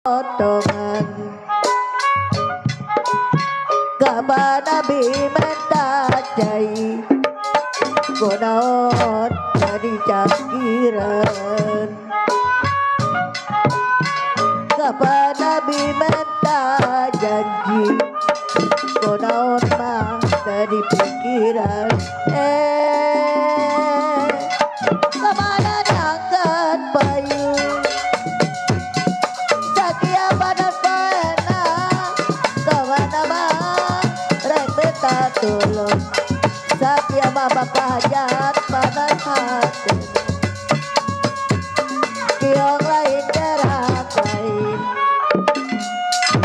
potongan kapan nabi mentajai konaon jadi cakiran kapan nabi menta janji konaon mah jadi pikiran kemana jangan bayu sakia pada pena kemana mah rek beta tulung sakia mama pajat panas hati kiong lain gerak lain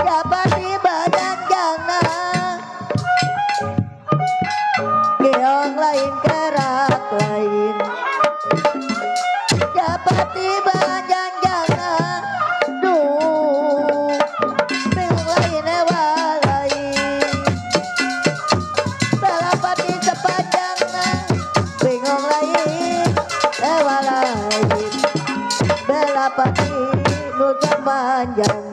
dapat di badan jangan kiong lain gerak lain dapat di badan jangan duh bingung lain ewa lain balapan di sepanjang bingung lain ewa lain balapan di nusa panjang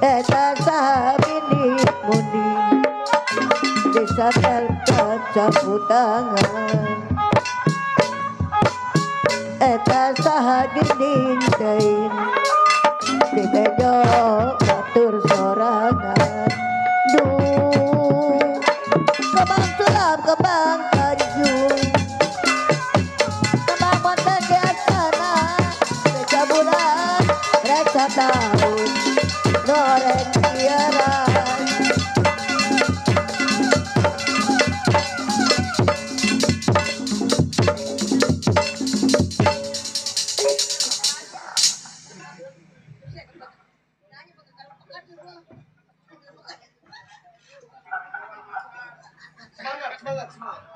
eta sabini mundi desa telkan sapu tangan eta saha dinding tein di bedo batur sorangan duh kembang sulap kembang tanjung kembang mata biasana reka bulan reka tahun Noren tiaran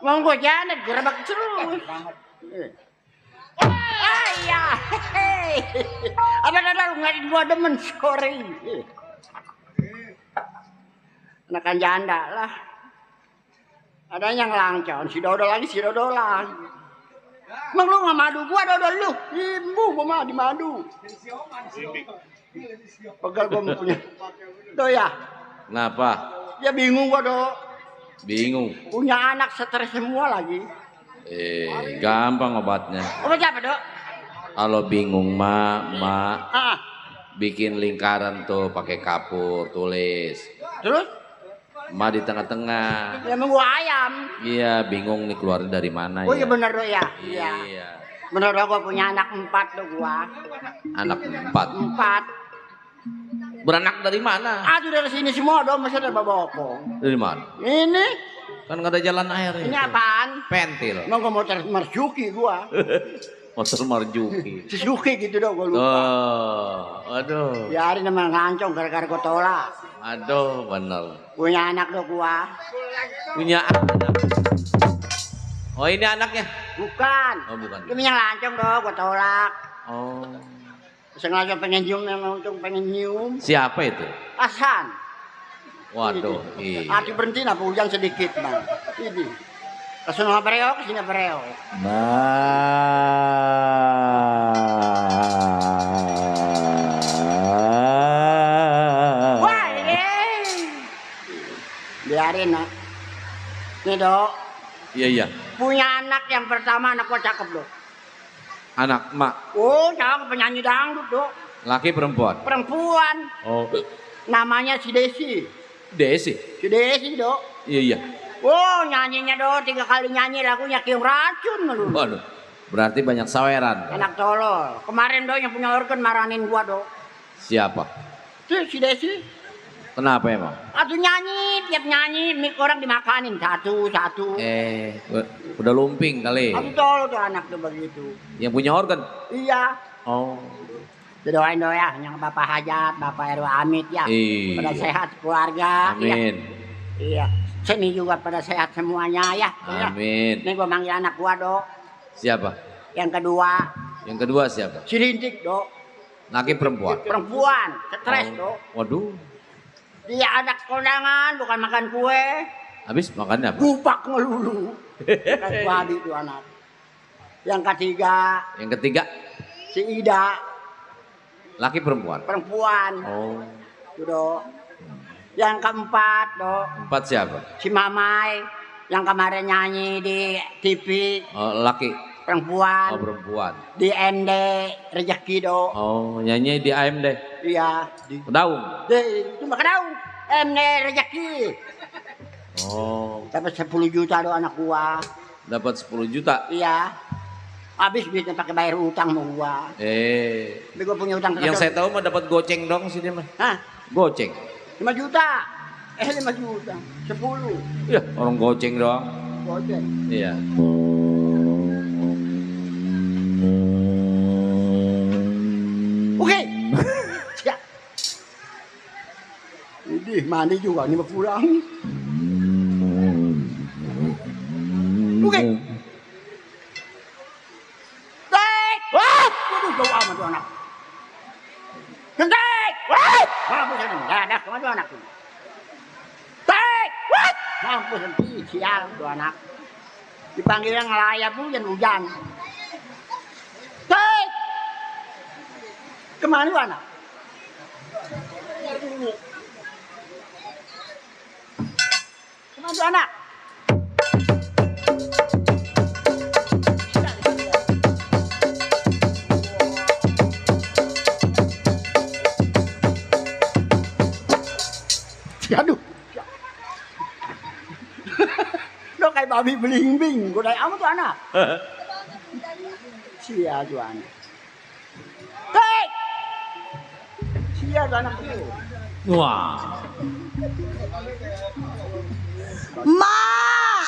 Monggo jane gerebek terus. Ya, ada ngarin gua demen sorry. Anak janda lah. Ada yang langcon, si dodol lagi, si dodol lagi. Emang lu nggak madu gua dodol lu? Ibu gua mah di madu. Pegal gua punya. Tuh ya. Kenapa? Ya bingung gua do. Bingung. Punya anak stres semua lagi. Gampang obatnya. Obat apa dok? Kalau bingung mak Ah. bikin lingkaran tuh pakai kapur tulis. Terus? Ma di tengah-tengah. Ya menggu ayam. Iya bingung nih keluarnya dari mana Oh ya. iya bener dok ya. Iya. Bener dok gua punya anak 4 dok gua. Anak 4. 4. Beranak dari mana? Aduh dari sini semua dong, masih ada babokong. Dari mana? Ini, Kan nggak ada jalan air ini itu. apaan? Pentil. Emang gua motor Marzuki gua. Motor Marjuki. Suzuki gitu dong gua lupa. Oh, aduh. Biarin emang ngancong gara-gara gua tolak. Aduh, bener. Punya anak dong gua. Punya anak. Oh, ini anaknya? Bukan. Oh, bukan. Ini yang lancong dong, gua tolak. Oh. Sengaja pengen nyium, memang untung pengen nyium. Siapa itu? Hasan. Waduh, iya. Hati berhenti nah hujan sedikit bang. Ini. Kesana bereok, kesini bereok. Wah, biarin nak. Nih dok. Iya. Punya anak yang pertama anak gua cakep dok. Anak mak. Oh cakep penyanyi dangdut dok. Laki perempuan? Perempuan. Oh. Namanya si Desi. Desi? Si Desi dok. Iya. Oh nyanyinya dok 3 kali nyanyi lagunya Kiung Racun lu. Waduh. Berarti banyak saweran. Anak tolol. Kemarin dok yang punya organ marahin gua dok. Siapa? Tuh si Desi. Kenapa emang? Aduh nyanyi, tiap nyanyi mik orang dimakanin satu. Udah lumping kali. Aduh tolol tuh anak tuh begitu. Yang punya organ? Iya. Oh. Doain ya, yang Bapak Hajat, Bapak RW Amit ya. Iya. Pada sehat keluarga. Amin. Iya. Seni juga pada sehat semuanya ya. Amin. Ini gua manggil anak gua dok. Siapa? Yang kedua. Yang kedua siapa? Si Rintik dok. Laki perempuan? Perempuan. Stres dok. Waduh. Dia anak kondangan bukan makan kue. Habis makannya apa? Gupak ngelulu. Kan Wadi itu anak. Yang ketiga. Yang ketiga? Si Ida. Laki perempuan? Perempuan. Oh. Itu, Dok. Yang keempat, Dok. 4 siapa? Si Mamai yang kemarin nyanyi di TV. Oh, laki. Perempuan. Oh, perempuan. Di ND Rezeki, Dok. Oh, nyanyi di AMD. Iya. Di Kedaung. cuma Kedaung. ND Rezeki. Oh, Dapat 10 juta do anak gua. dapat 10 juta. Iya. Habis duitnya pakai bayar utang sama gua. Tapi gua punya utang Yang saya tahu mah dapat goceng dong sini mah. Hah? Goceng. 5 juta. 5 juta. 10. Iya, orang goceng doang. Goceng. Iya. Oke. Siap. Ini mandi juga nih mau pulang. Oke. Tek. Wah, waduh jauh amat tuh anak. Tek. Wah, mampus ini. Dadak sama tuh anak tuh. Tek. Wah, mampus ini sial tuh anak. Dipanggilnya ngelayap hujan. Tek. Kemana lu anak? Kemana lu anak? Aduh. Nó kayak babi belimbing, gue dari amat tuh anak. Sia tuh anak. Hei! Sia tuh anak tuh. Wah. Mak,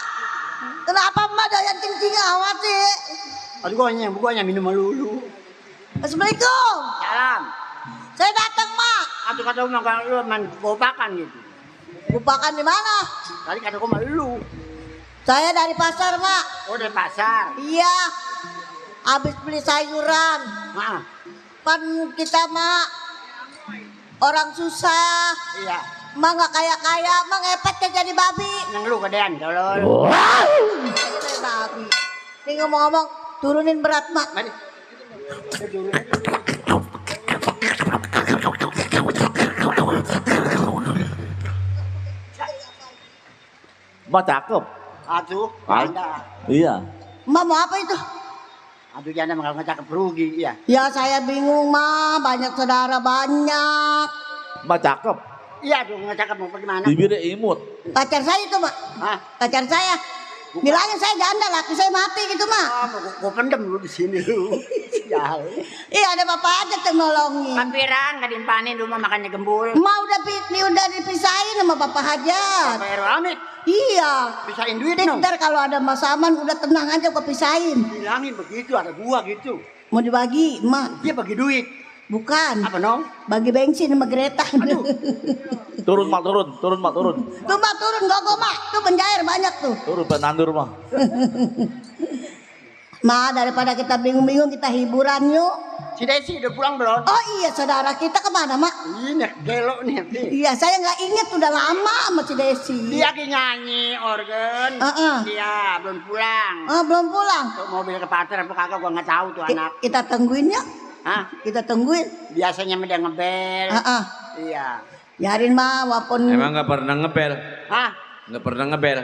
kenapa mak doyan kencing amat sih? Aduh gua minum melulu. Assalamualaikum. Salam. Saya datang mak. Aduh kata gua kalau lu main gopakan gitu. Lupakan di mana? Tadi kata gua lu. Saya dari pasar mak. Oh dari pasar. Iya. Habis beli sayuran. Nah, Kan kita mak orang susah. iya. Mak nggak kaya, mak ngepetnya jadi babi. Yang lu kedean kalau. Saya babi. Ini ngomong-ngomong turunin berat mak. Mari. Mbak cakep. Aduh, Hah? Anda. Iya. Mak mau apa itu? Aduh janda kalau ngecakep rugi, iya. Ya saya bingung mak. Banyak saudara banyak. Mbak cakep. Iya tuh ngecakep mau pergi mana? Bibirnya imut. Pacar saya itu mak. Hah? Pacar saya. Bilangin saya janda, laki saya mati gitu mak. Gua pendem lu di sini lu. Sial. Iya ada bapak aja tuh nolongin. Kampiran nggak dimpanin rumah makannya gembul. Ma udah dipisahin sama bapak Hajat. Bayar amit, Iya. pisahin duit dong. Ntar kalau ada Mas Aman udah tenang aja gua pisahin. Bilangin begitu ada gua gitu. Mau dibagi, emak. Dia bagi duit. Bukan. Apa nong? Bagi bensin sama Greta. Aduh. Turun mak turun. Tuh mak turun gak mak. Tuh penjair banyak tuh. Turun penandur mah. Ma daripada kita bingung-bingung kita hiburan yuk. Si Desi udah pulang belum? Oh iya saudara kita kemana mak? Ini gelo nih. Iya saya nggak inget udah lama sama si Desi. Dia lagi nyanyi organ. Dia belum pulang. Oh belum pulang. Tuh mobil ke pasar apa kagak gua nggak tahu tuh anak. Kita tungguin ya. Hah? Kita tungguin. Biasanya dia ngebel. Iya. Biarin mah walaupun. Emang nggak pernah ngebel? Hah? Nggak pernah ngebel?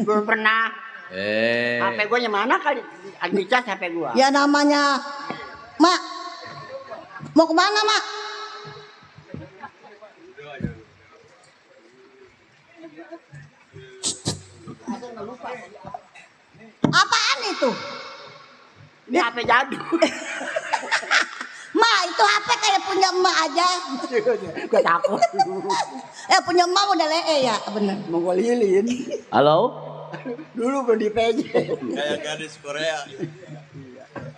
Belum pernah. HP gua yang mana kali? Dicas HP gua. Ya namanya mak. Mau kemana mak? Apaan itu? Ini HP jadul. Ma itu HP kayak punya emak aja. Gua takut. Punya emak udah lee ya bener. Mau gua lilin. Halo. Dulu belum di PJ. Kayak gadis Korea.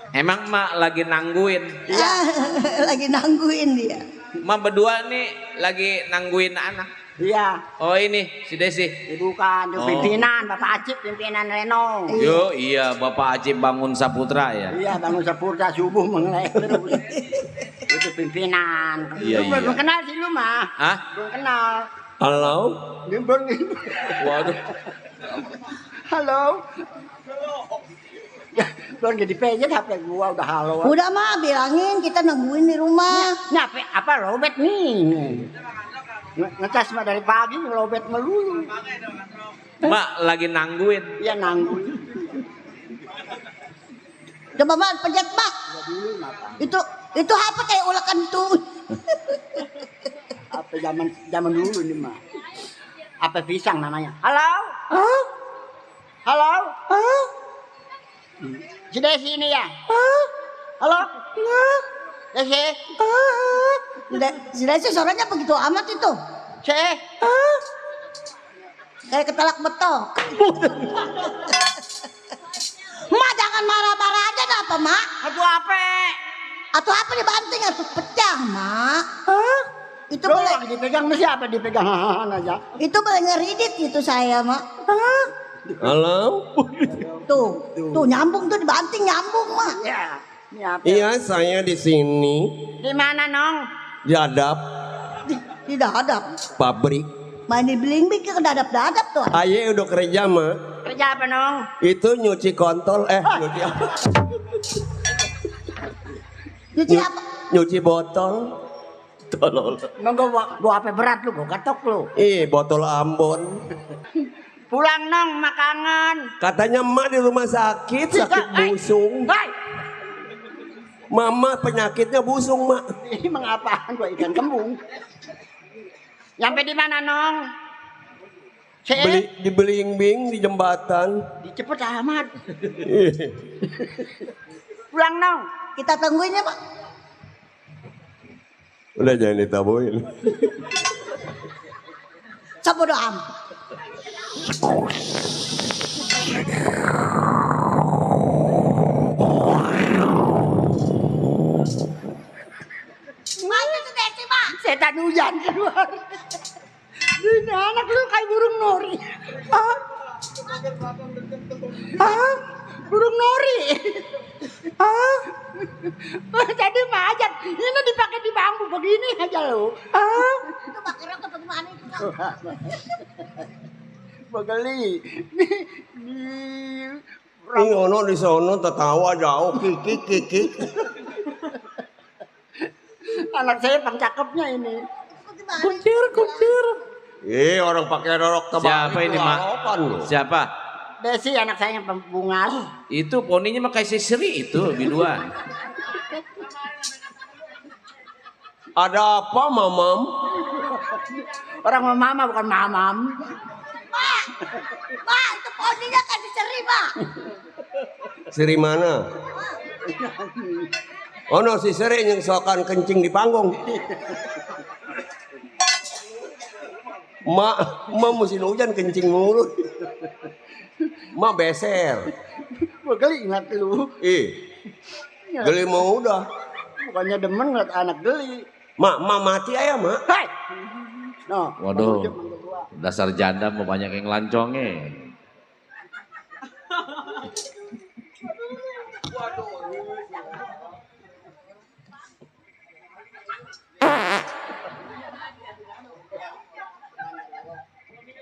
Emang mak lagi nangguin? Iya. Lagi nangguin dia. Mak berdua nih lagi nangguin anak. Iya. Oh ini si Desi. Bukan, itu pimpinan Bapak Acip, pimpinan Reno. Yo iya Bapak Acip Bangun Saputra ya. Iya, bangun sepurta subuh mengelek terus. Itu pimpinan. Iya, Lu belum iya. kenal sih lu mah. Hah? Belum kenal. Halo? Belum. Waduh. Halo. Belum jadi pejet HP gua udah halo. Udah mah bilangin kita nungguin di rumah. Ini apa lobet nih? Ngecas mah dari pagi lobet melulu. Mbak lagi nangguin. Iya nanggung. Coba Mak pencet Mak. Itu apa kayak ulakan tuh. Apa zaman dulu nih mah. Apa pisang namanya? Halo? Hah? Halo? Hah? Si Desi ini ya? Hah? Halo? Desi? Sudah sih suaranya begitu amat itu. Kayak ketelak betok. Mak jangan marah-marah aja dah apa Mak? Atau apa? Atau apa dibanting atau pecah Mak? Itu Doang boleh dipegang siapa dipegang aja. itu boleh ngeridit gitu saya Mak. Halo? Tuh nyambung tuh dibanting nyambung Mak. Ya. Ini apa? Iya, saya di sini. Di mana nong? Jadap Tidak ada. pabrik. Main di beling-beling ke dadap-dadap tuh. Aye udah kerja mah. Kerja apa nong? Itu nyuci kontol, nyuci apa? Cuci apa? Nyuci botol. Tolol. Nong gua apa berat lu? Gua ketok lu. Botol Ambon. Pulang nong makangan. Katanya emak di rumah sakit busung. Hai. Mama penyakitnya busung, Mak. Ini mengapaan gua ikan kembung? Nyampe di mana nong? Di Belimbing, di jembatan. Cepet amat. Pulang nong. Kita tungguin ya Mak. Udah jangan ditabuin. Sabodo am. Mana tuh Desi Mak? Setan hujan keluar. Ini anak lu kayak burung nori. Burung nori. Jadi majat. Ini dipakai di bambu begini aja lu. Itu pakai rok apa gimana itu? Begeli. Ini ono di sono tertawa jauh kiki. Anak saya pengcakepnya ini. Kuncir. Orang pakai rok tebal. Siapa ini Mak? Siapa? Desi anak saya yang pembungas. Itu poninya mah kayak si Sri itu biduan. Ada apa, Mamam? Orang mama bukan mamam. Mak, itu poninya kan diseri Mak. Siri mana? Oh no, si Siri yang sokan kencing di panggung. Mak musim hujan kencing mulu. Mak beser. Begeli ingat lu. Geli mau udah. Bukannya demen ngeliat anak geli. Mak mati aja, Mak. Hai. No. Waduh, dasar janda mau banyak yang lancongnya.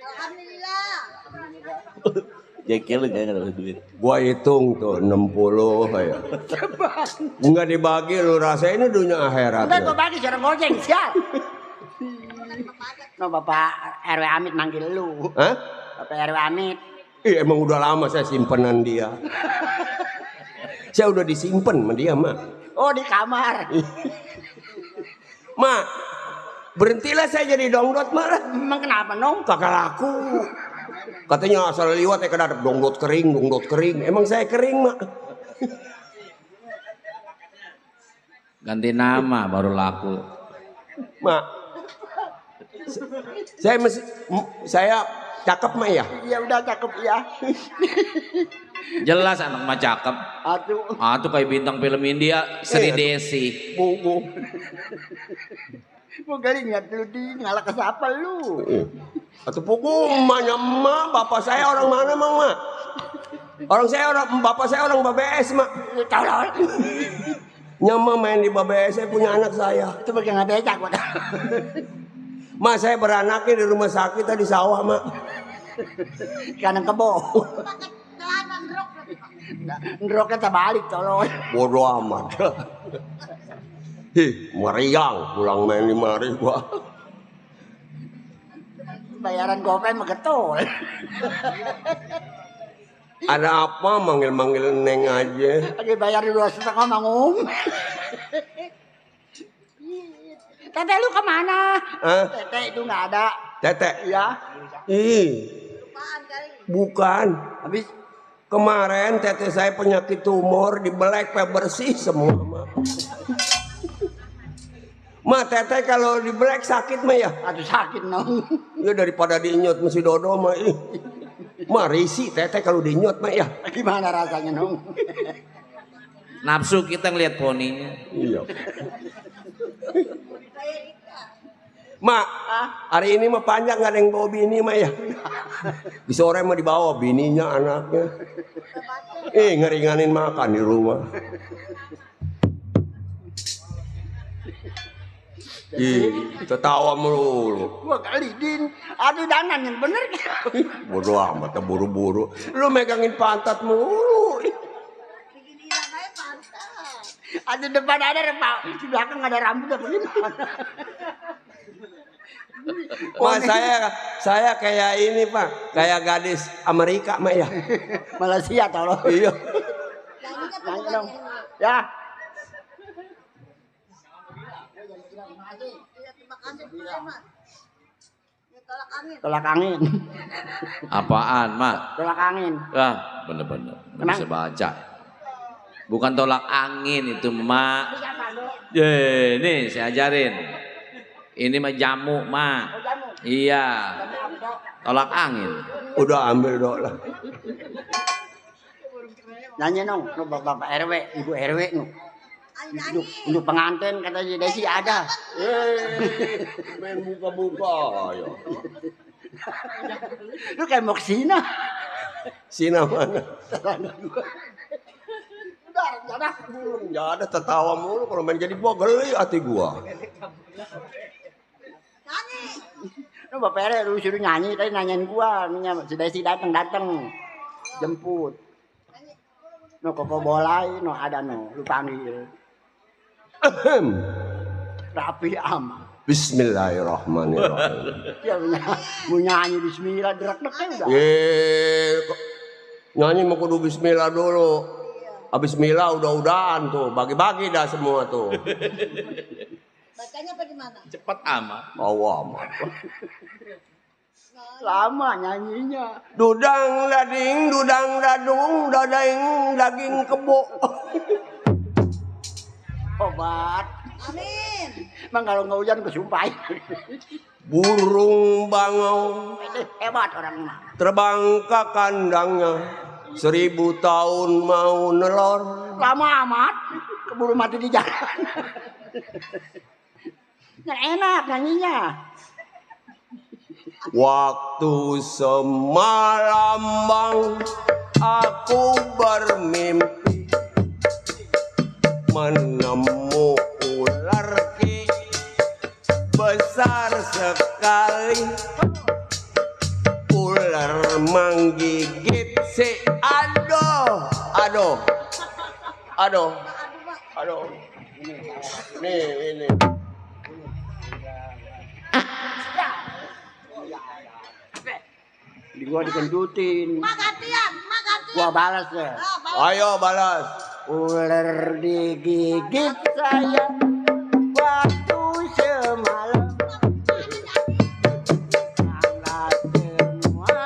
Alhamdulillah. Jengkel kayak nggak ada duit. Gua hitung tuh 60 ya. Enggak dibagi lu rasa ini dunia akhirat. Udah gua bagi seorang gojeng sial. No Bapak RW Amit manggil lu. Hah? Bapak RW Amit. Emang udah lama saya simpenan dia. Saya udah disimpan sama dia, Mak. Oh di kamar. Mak, berhentilah saya jadi dongdot, Mak. Emang kenapa nong? Kagak laku. Katanya asal liwat ya kedadap dongdot kering. Emang saya kering, Mak. Ganti nama baru laku. Mak, saya cakep, Mak ya? Iya udah cakep ya. Jelas anak mah cakep. Aduh. Kayak bintang film India, Sri Desi. Bu. Gua geli ingat lu di ngalah ke siapa lu? Atau pukul emaknya emak, bapak saya orang mana, Mang, Mak? Bapak saya orang Babes, Mak. Tolol. Nyama main di Babes, saya punya anak saya. Itu bagian nggak becak gua. Mak, saya beranaknya di rumah sakit tadi sawah, Mak. Kanan kebo. Pakai celana rok. Ngeroknya terbalik tolong. Bodoh amat. Meriang pulang main 5.000 gua. Bayaran gopay mah getol. Ada apa manggil-manggil Neng aja? Lagi bayar 2,5 mangum. Tete lu kemana? Hah? Tete itu nggak ada. Tete? Ya. Ih, bukan. Habis Kemarin tete saya penyakit tumor, dibelek pe bersih semua. Ma tete kalau dibelek sakit mah ya? aduh sakit nong. Ya daripada dinyot mesti dodo mah. Ma risih tete kalau dinyot mah ya. Gimana rasanya nong? Nafsu kita ngelihat poninya. Iya. Ma, hari ini mah panjang nggak ada yang bawa bini mah ya. Di sore mah dibawa bininya, anaknya. Ngeringanin makan di rumah. Ketawa melulu. Gua kali din, aduh danan yang bener. Bodoh amat, buru-buru. Lu megangin pantat melulu. Aduh depan ada repak, di belakang ada rambut apa gimana? Wah saya kayak ini Pak, kayak gadis Amerika mah ya. Malaysia tolong. Iya. Nyanyi dong. Ya. Tolak angin. Apaan, Mak? Tolak angin. Ah, bener-bener. Nggak bisa baca. Bukan tolak angin itu, Mak. Nih saya ajarin. Ini mah jamu, Mak. Iya. Tolak angin. Udah ambil dok lah. Nyanyi dong, lu bapak RW, ibu RW nu. Untuk pengantin kata si Desi ada. Main buka-buka ya. Lu kayak mau kesina. Sina mana? Udah. Ya ada tertawa mulu kalau main jadi gua geli hati gua. Lu bapak RW lu suruh nyanyi, tadi nanyain gua, si Desi datang jemput. No koko bolai, no ada no, lu panggil. Rapi amat. Bismillahirrahmanirrahim. Dia mau nyanyi bismillah, derak-deraknya udah. Nyanyi mau kudu bismillah dulu. Habis bismillah udah-udahan tuh, bagi-bagi dah semua tuh. Bacanya apa di mana? Cepat amat. Amat. Lama nyanyinya. Dudang dading, dudang dadung, dading daging kebo. Obat. Amin. Emang kalau nggak hujan kesumpahin. Burung bangau Hebat orang mah. terbang ke kandangnya, 1000 tahun mau nelor. Lama amat. Keburu mati di jalan. Yang enak nyanyinya. Waktu semalam bang, aku bermimpi menemu ular besar sekali. Ular menggigit si aduh. Ini. Di gua dikentutin. Makatian. Gua balas ya. Ayo balas. Ular digigit saya waktu semalam. Sangat semua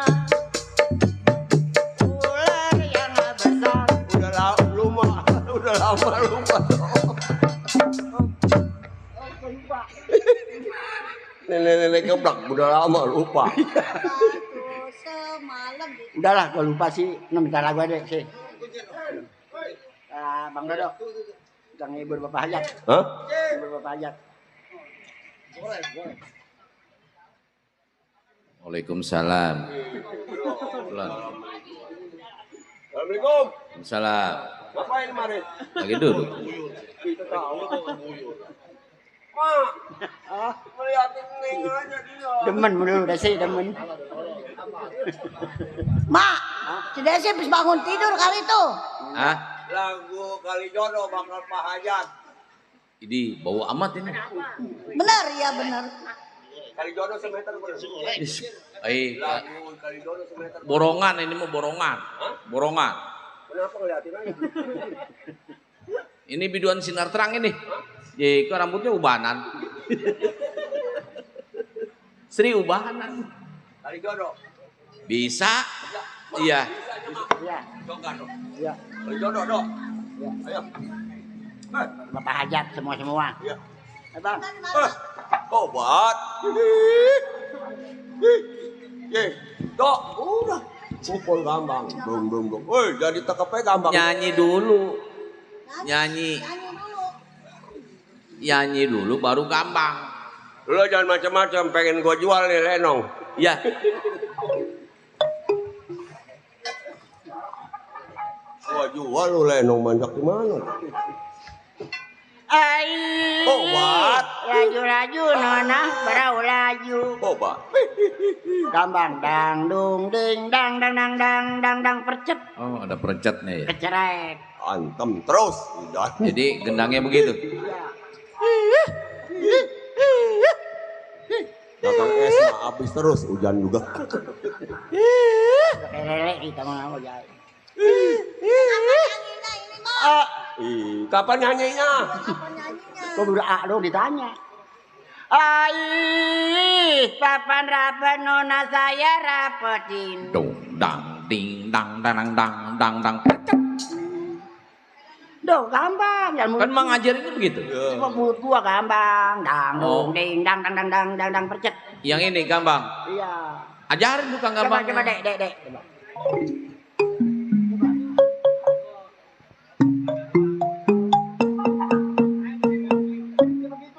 ular yang besar. Udah lama lupa. Nenek keblak udah lama lupa. Semalam gitu. Udahlah, gua lupa sih. Minta lagu aja sih. Bang Dodo, kita ngibur Bapak Hajat. Hah? Ngibur Bapak Hajat. Waalaikumsalam. Assalamualaikum. Waalaikumsalam. Ngapain kemarin? Lagi duduk. Kita tahu. Mak. Ngeliatin Neng aja dia. Demen dulu Desi, demen. Mak, si Desi habis bangun tidur kali itu. Hah? Lagu Kali Jodoh bakal Pak Hajat. Ini bau amat ini. Benar, ya benar. Kali Jodoh semeter bener. Lagu Kali Jodoh semeter. Borongan ini mah borongan. Borongan. Kenapa ngeliatin aja? Ini biduan sinar terang ini. Kok rambutnya ubanan. Sri ubanan. Kali Jodoh. Bisa. Iya. Iya. Coba dong. Iya. Kali Jodoh dong. Ayo. Bapak hajat semua. Iya. Bang. Obat. Dok, udah. Pukul gampang. Bung. Woi, jadi tekepnya gampang. Nyanyi dulu. Nyanyi. Nyanyi dulu baru gampang. Lo jangan macam-macam, pengen gua jual nih lenong. Ya. Gua jual lu lenong manjak di mana? Ai. Obat. Laju nona berau laju. Obat. Gambang dang dang percet Oh, ada perecetnya ya. kecerek. Antem terus. Udah. Jadi gendangnya begitu. Datang es mah habis terus hujan juga. Kayak lele kita mau jadi. Kapan nyanyinya? Kok udah dong ditanya. Ai, papan rapat nona saya rapetin. Dong dang ding dang dang dang dang dang. Duh, gampang. Jangan Kan mang ngajarinnya begitu. Cuma mulut gua gampang. Dang Oh. dong ding dang dang percet. Yang ini gampang. Iya. Ajarin bukan Coba gampang. dek. Coba.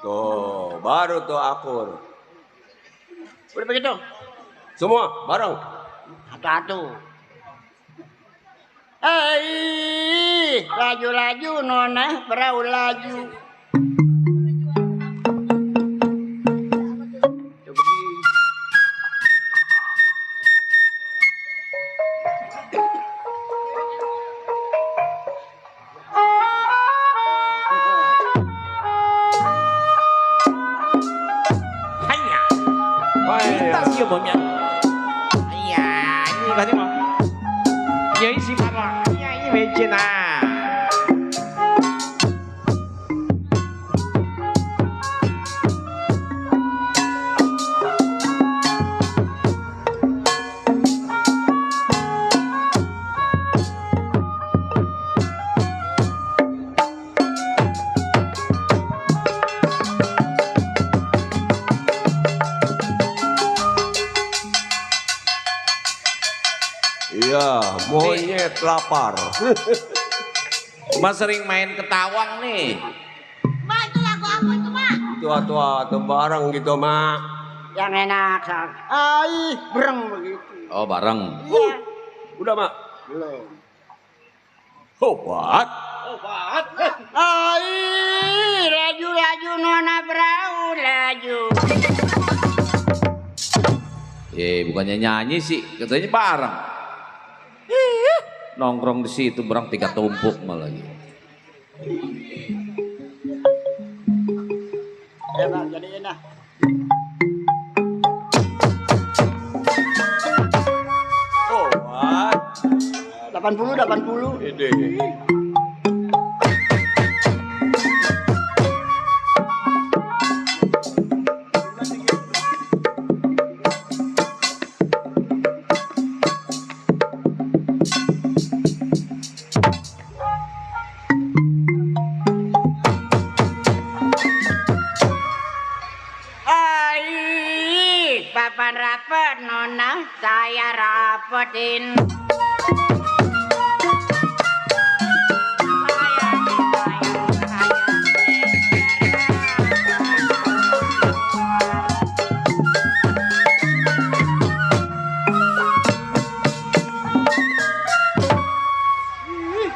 Tuh, baru tuh akur. Udah begitu. Semua bareng. Satu-satu. Ai, laju nona perahu laju. Hanya. Kita sih bomnya. Iya, ini kan mah. Ya isi mama. Ya ini becina. Iya, monyet lapar. Mas sering main ketawang nih. Mak, itu lagu apa itu, Mak? Tua-tua tuh bareng gitu, Mak. Yang enak. Ai, bereng begitu. Oh, bareng. Iya. Udah, Mak. Belum. Obat. Ai, laju nona perahu laju. Bukannya nyanyi sih, katanya bareng. Nongkrong di situ berang 3 tumpuk malah lagi. Ya bang, jadiin dah. Obat. 80. Ide. Ai, papan rapet nona saya rapetin.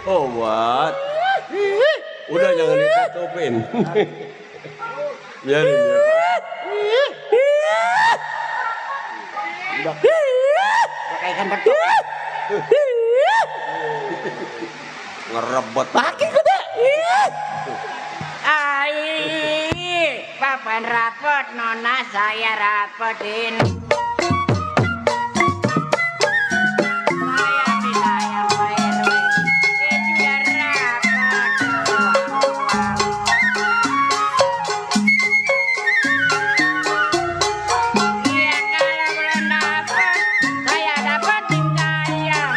Obat. Udah jangan ditutupin. Biarin dia. Udah kayak ikan betok. Ngerebet. Makin gede. Papan rapot, nona saya rapotin. Saya disayang Pak RW, sudah rapot. Iya kalau belum dapat, saya dapatin sayang.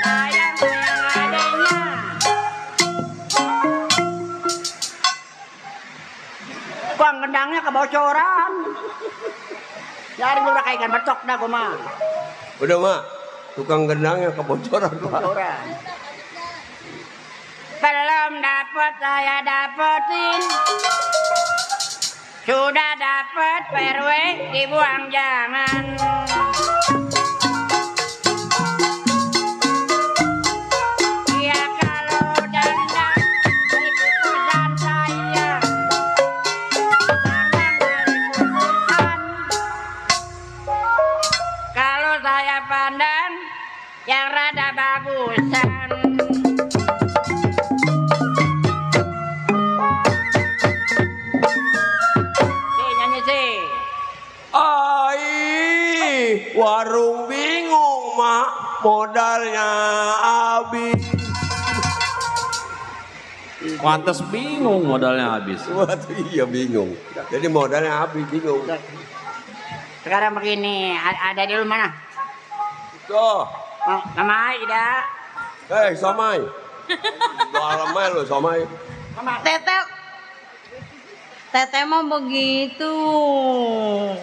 Sayang adanya. Kuang gendangnya kebocoran. Jadi udah kayak ikan betok dah gua mah. Udah mak, tukang gendangnya kebocoran Pak. Kebocoran. Belum dapat saya dapetin. Sudah dapat PRW dibuang jangan. Iya kalau dandang dari putusan saya. Dandang dari putusan. Kalau saya pandang yang rada bagusan. Nyanyi sih. Warung bingung mak, modalnya habis. Pantes bingung modalnya habis. Waduh iya bingung. Jadi modalnya habis bingung. Sekarang begini, ada di rumah mana? Tuh, Mama Aida. Somai. Alamai lo Somai. Teteh mau begitu.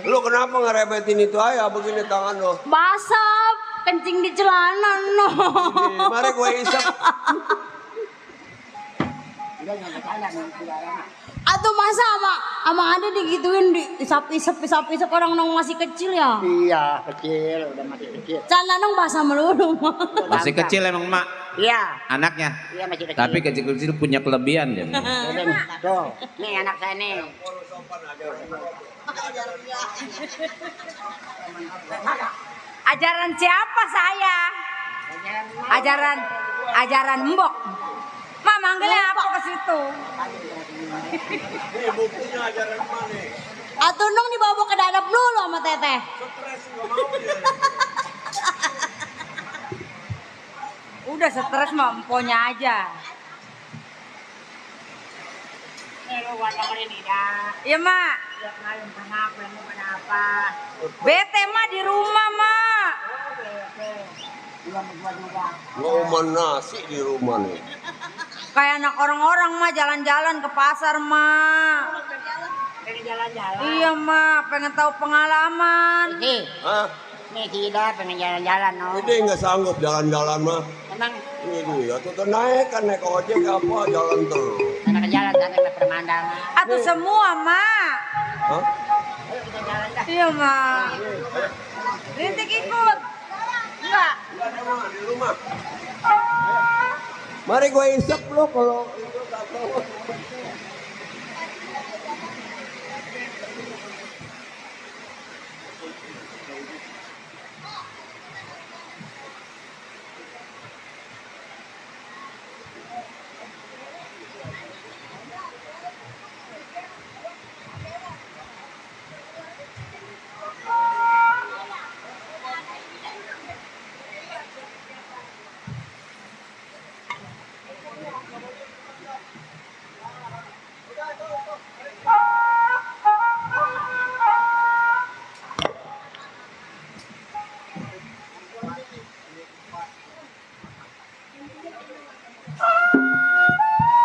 Lu kenapa ngerebetin itu aja begini tangan lo? Basah, kencing di celana no. Mari gue isap. Atau masa sama ada digituin isap orang nong masih kecil ya? Iya, kecil, udah masih kecil. Celana nong basah melulu. Masih kecil emang mak Iya, anaknya. iya masih kecil. Tapi kecil-kecil punya kelebihan dia. Udah nih, tuh, nih anak saya nih. Ajaran siapa saya? Ajaran mbok. Ma manggilnya apa ke situ? Ini bukunya ajaran mana? Atau nong dibawa ke dadap dulu sama teteh. Udah stres mah emponya aja. Nih lu buat dengerin nih dah. Iya mak. Tiap malam kenapa? Bete mah di rumah mak. Iya berdua juga. Ngomong nasi di rumah nih. Kayak anak orang-orang mah jalan-jalan ke pasar mah. Pengen jalan-jalan. Iya mak, pengen tahu pengalaman. Nih, Hah? nih si Ida pengen jalan-jalan no. Ini nggak sanggup jalan-jalan mah. Emang Ini dia tuh naik ojek apa jalan terus. anak jalan sana ke pemandangan. Atau semua mak. Hah? Ayo kita jalan dah. Iya mak. Rintik ikut. Enggak. Di rumah. Mari gue isap lo kalau itu tak tahu.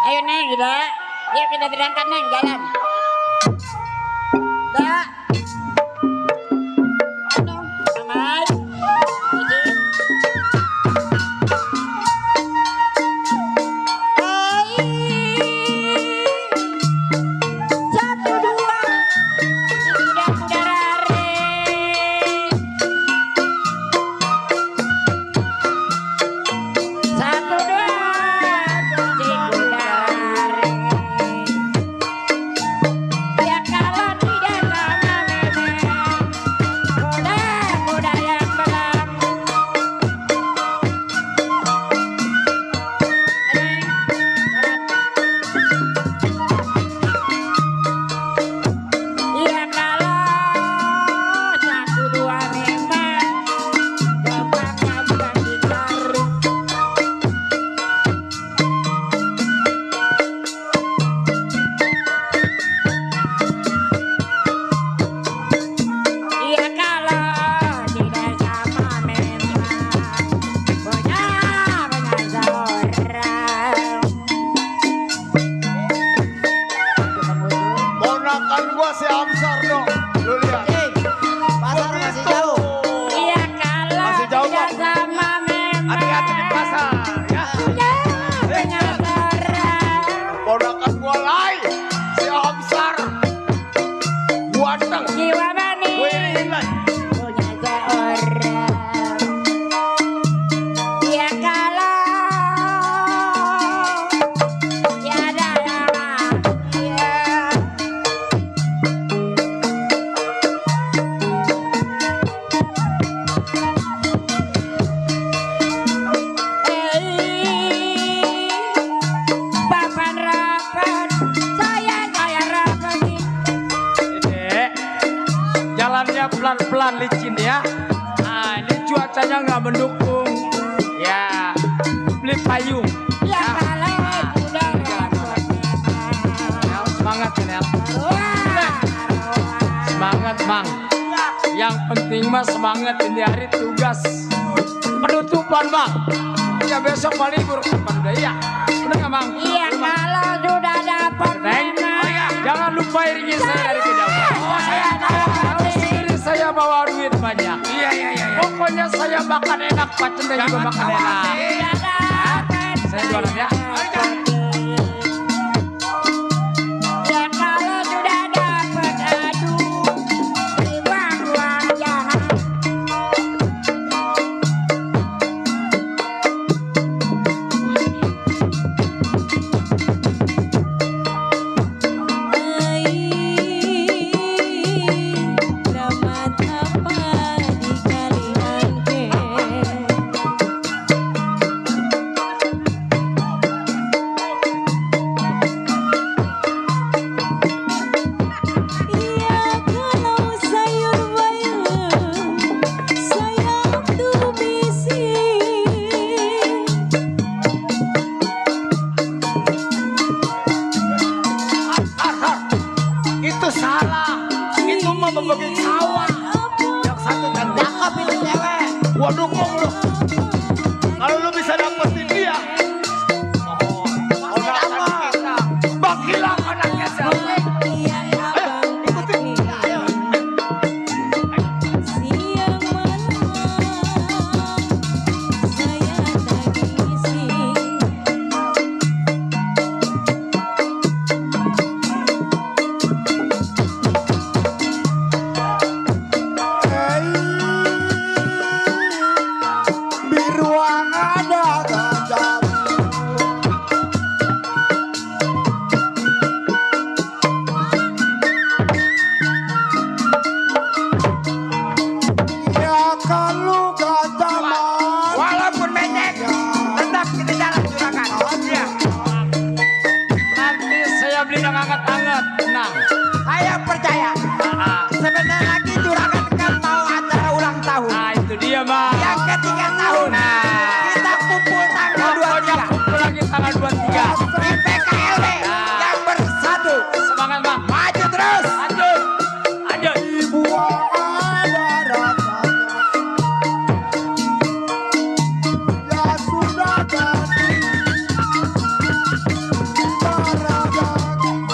Ayo Neng, Ida. Yuk kita berangkat Neng, jalan. Dah. Ayo, Mamai. Isi. Satu, dua. Sudah kudara. Satu, dua. Kunci kudara. Penting mah semangat ini hari tugas penutupan bang. Ya besok mau libur kapan udah ya? Udah nggak bang? Iya kalau sudah dapat Neng, jangan lupa iringi saya dari kejauhan. Oh saya tahu. Tahu sendiri saya bawa duit banyak. Iya. Pokoknya saya makan enak, Pak Cendra juga makan enak. Saya jualan ya. Ya kalau sudah dapat aduh uang jahat. Itu salah. Itu mah membagi sawah. Yang satu kan cakep itu cewek. Gua dukung lu. Kalau lu bisa dapetin dia. Oh, anak kita. Bagilah anaknya siapa. Ayo, ikutin. Ayo. Biruang ada gajah. Ya kalau gajah man. Walaupun becek, tetap kita jalan juragan. Iya. Nanti saya beli yang hangat-hangat. Tenang. Saya percaya. Sebentar lagi juragan kan mau acara ulang tahun. Nah itu dia bang. Yang ketiga tahun. Nah. Kita kumpul tanggal Pokoknya 23. kumpul lagi tanggal 23. Di PKLB yang bersatu. Semangat bang. Maju terus. Lanjut. Lanjut. Dibuang ada rasanya. Ya sudah jadi. Darah daging.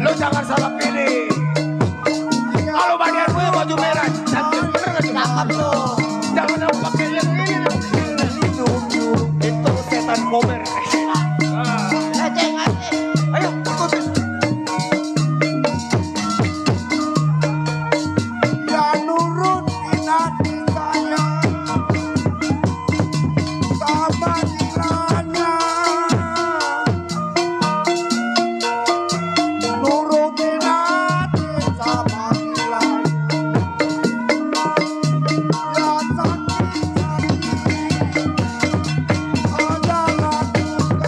Lu jangan salah pilih. Kalau bagian gue baju merah. Cantik bener gak sih? Cakep tuh. Jangan yang pakai yang ini. Itu setan komer. Aceng. Ayo ikutin. Ya nurut hati saya sama nilainya. Nurutin hati sama nilainya. Ya sakit-sakit adalah duka.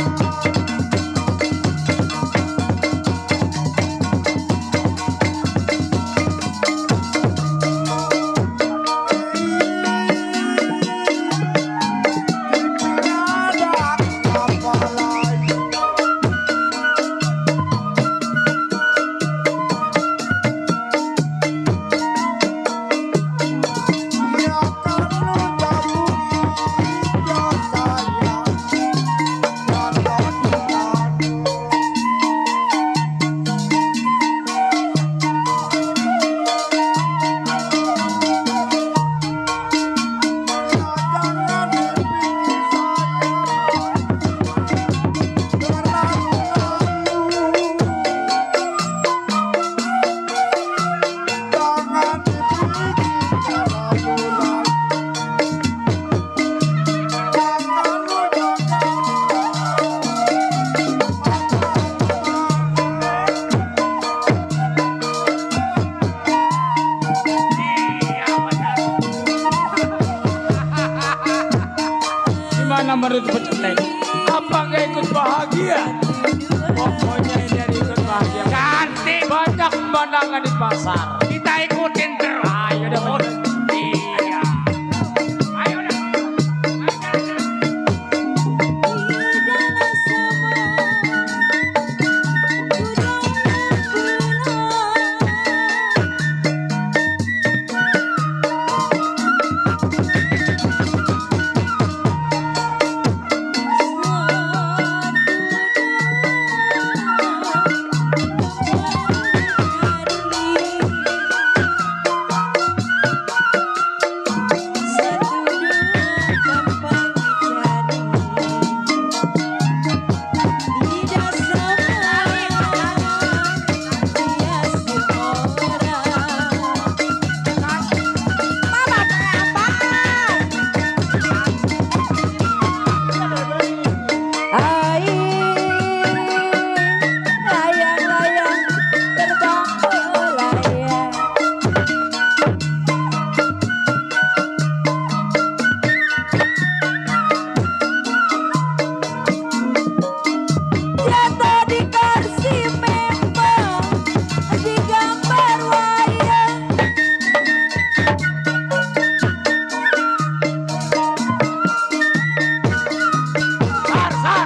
Gimana menurut Pak Cendra? Apa nggak ikut bahagia? Pokoknya ini hari ikut bahagia. Ganti Banyak pemandangan di pasar. kita ikutin terus. Ayo dah bener. Iya. Ayo dah.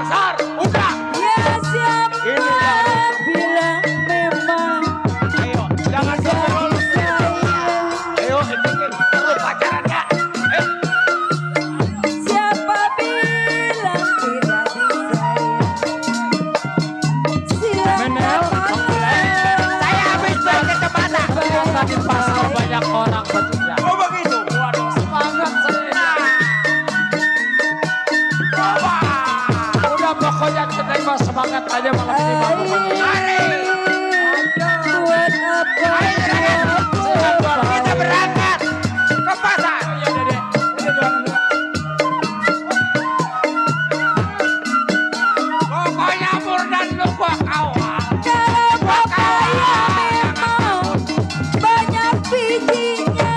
Sar, udah. Ayo, jangan terlalu. Ayo, ikutin. Terus pacaran ya. Siapa bilang tidak disayang? Menel, Saya habis balik ke mana? ternyata di pasar banyak orang bertiga. Oh begitu. Waduh, semangat saya. Udah pokoknya kita mah semangat aja malam ini Bang Rupanya. Mari. Buat apa? Sehat bahagia. Kita berangkat ke pasar. Ya Dede, Dede doang dulu. Pokoknya Pur dan lu gua kawal. Kalau papaya memang banyak bijinya.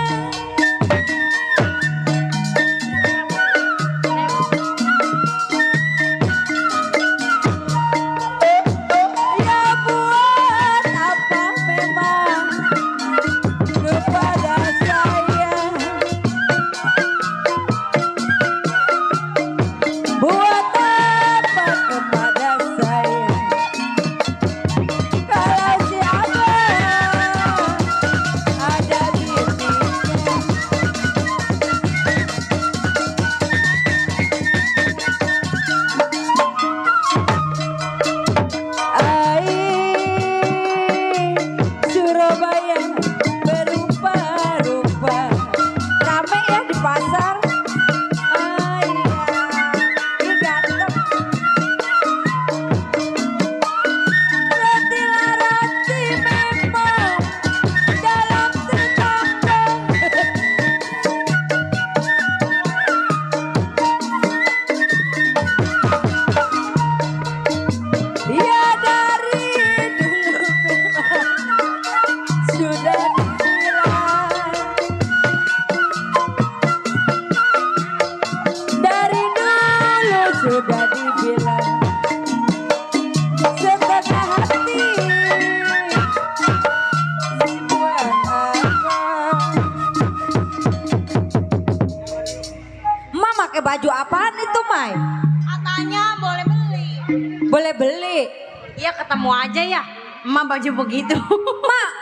Ya buat apa memang kepada saya? Buat apa kepada saya? Kalau siapa ada dirinya. Air Surabaya berupa-rupa, rame ya di pasar. Ini ganteng. Rati memang dalam tetangga. Ya dari dulu memang sudah dibilang. Dari dulu sudah dibilang setengah hati buat apa? Ma pakai baju apaan itu, Mai? Katanya boleh beli. Boleh beli. Iya ketemu aja ya. Emak baju begitu.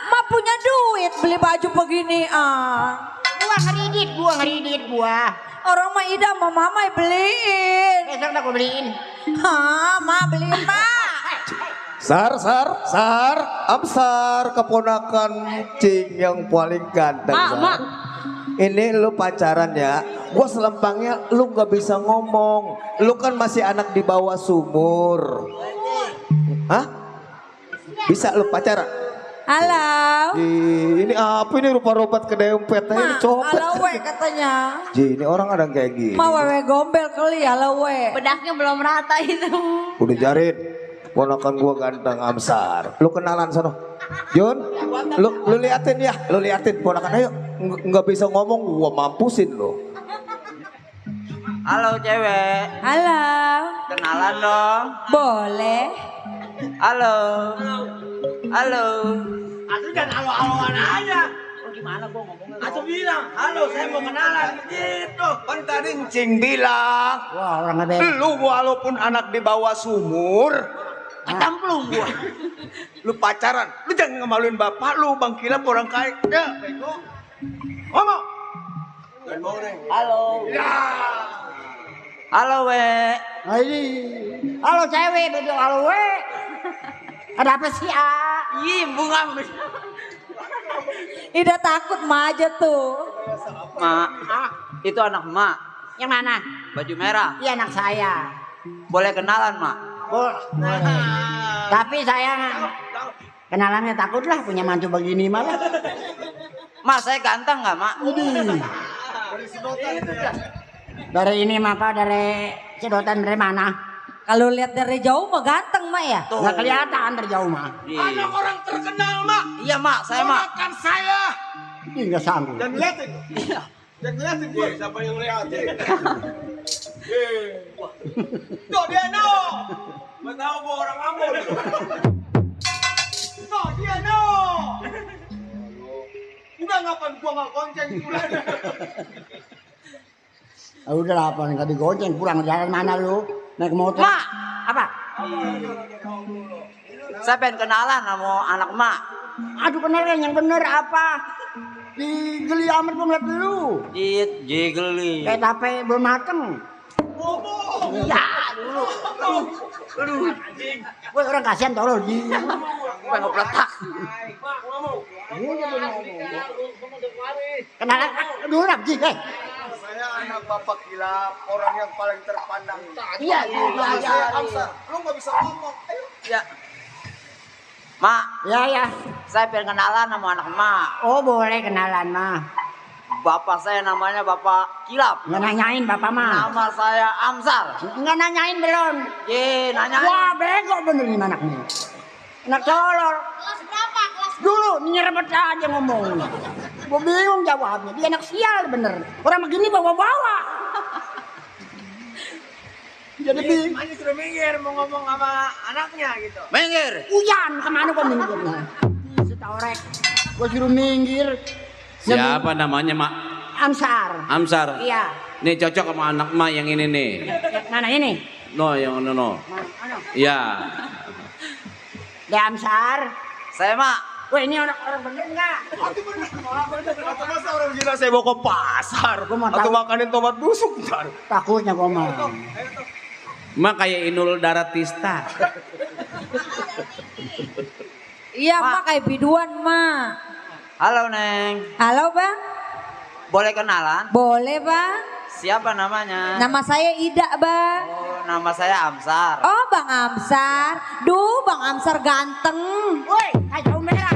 Ma punya duit beli baju begini Gua ngeridit gua. Orang mah Ida sama Mama beliin. Besok dah gua beliin. Hah, Ma beliin, Ma. Sar, Amsar, keponakan Cing yang paling ganteng. Sar. Ini lu pacaran ya, gua selempangnya lu gak bisa ngomong. Lu kan masih anak di bawah sumur. Hah? Bisa lu pacaran? Halo. Ini apa ini rupa-rupa ke dempet ini copet. Halo we katanya. Ini orang ada yang kayak gini. Ma wewe gombel kali halo we. Bedaknya belum rata itu. Udah Jarin, ponakan gua ganteng Amsar. Lu kenalan sono. Jun, lu liatin ya, lu liatin ponakan ayo. Nggak bisa ngomong, gua mampusin lo. Halo cewek, Halo. kenalan dong. Boleh. Halo. Halo. Atuh jangan halo-haloan aja. Gimana gua ngomongnya? Atuh bilang, halo saya mau kenalan gitu. Kan tadi Encing bilang, Wah, orang ngebel. lu walaupun anak di bawah sumur, Kecamplung gua. lu pacaran, lu jangan ngemaluin bapak lu, Bang Kilap orang kaya. Ya, bego. Ngomong. Halo. Halo, we. Ini. Halo cewek, betul halo we. Ada apa sih, A? Ih, bunga. Ida takut mah aja tuh. Mak, itu anak mak. Yang mana? Baju merah. Iya anak saya. Boleh kenalan, mak? Boleh. Tapi saya kenalannya takut lah punya mantu begini malah. Mak, saya ganteng nggak, mak? Dari ini mah Pak, dari sedotan dari mana? Kalau lihat dari jauh mah ganteng mak ya. Nggak kelihatan dari jauh mah. Anak orang terkenal, Mak. Iya, mak. Saya, mak. Ponakan saya. Ih, nggak sanggup. Dan liatin. Dan liatin gue siapa yang liatin. Tuh dia no. Gak tahu gue orang Ambon. Tuh dia no. Udah ngapain gua nggak gonceng udah. Ah, udah lah, apa nggak digonceng, pulang jalan mana lu? Naik motor. Mak, Apa? saya pengen kenalan sama anak mak. Aduh kenalan yang bener apa? Di geli amat gua ngeliat lu. Jigeli. Kayak tape belum mateng. Iya dulu. Aduh. Gue orang kasihan tau lo. Pengen ngepletak. Kenalan dulu Ji. Saya anak Bapak Kilap, orang yang paling terpandang. Iya, iya. Lu nggak bisa ngomong. Ayo. Ya. Mak, Ya ya. saya pengen kenalan sama anak mak. Oh boleh kenalan mah. Bapak saya namanya Bapak Kilap. Nggak nanyain bapak mah. Nama saya Amsar. Nggak nanyain belum. Ye, nanya. Wah bego bener nih anak nih. Anak color. Kelas berapa? Kelas Dulu nyerempet aja ngomong. Gue bingung jawabnya. Dia anak sial bener. Orang begini bawa-bawa. Jadi bingung. Makanya sudah minggir mau ngomong sama anaknya gitu. Minggir. Uyan kemana kok minggirnya? Setorek. Gue suruh minggir. Siapa namanya, Mak? Amsar. Amsar. Iya. Nih cocok sama anak Mak yang ini nih. Mana ini? No, yang no. Mana? Iya. Dia Amsar. Saya mak. Wah ini orang bener enggak? Atau masa orang gila saya bawa ke pasar. Gua mau Atau tahu. makanin tomat busuk ntar. Takutnya gue mah. Mak kayak Inul Daratista. Iya Mak. mak kayak biduan mak. Halo Neng. Halo bang. Boleh kenalan? Boleh bang. Siapa namanya? Nama saya Ida bang. Oh, nama saya Amsar. Oh bang Amsar. Duh bang Amsar ganteng. Woi, kayak merah.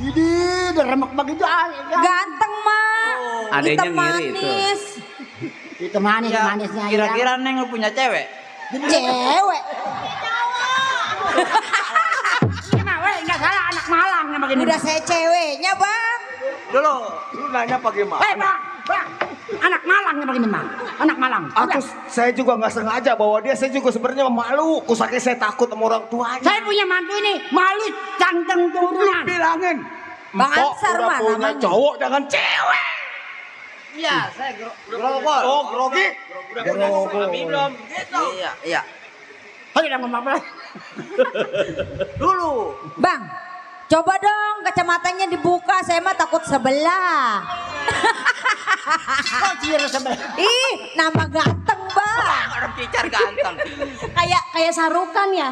Ini udah remek begitu aja. Ganteng mak. Adanya Hitam ngiri itu. manis. Itu manis Ya, manisnya. kira-kira Neng lu punya cewek? Cewek. Iya, weh, enggak salah anak Malang yang begini. Udah saya ceweknya bang. Dulu, lu nanya pakai mak. Bang. Anak Malang yang begini, Bang. Anak Malang. Aku saya juga nggak sengaja bawa dia. Saya juga sebenarnya malu. Kusaknya saya takut sama orang tuanya. Saya punya mantu ini malu canteng turunan. Bilangin. Bang Empok Amsar udah mah punya namanya. cowok dengan cewek. Iya, saya grogol. Oh, grogi. Udah ketemu suami belum? Gitu. Iya. Ayo udah ngomong apa? Dulu. Bang. Coba dong kacamatanya dibuka. Saya mah takut sebelah. Kok cier sebelah? Ih nama ganteng bang. Orang picar ganteng. Kayak sarukan ya.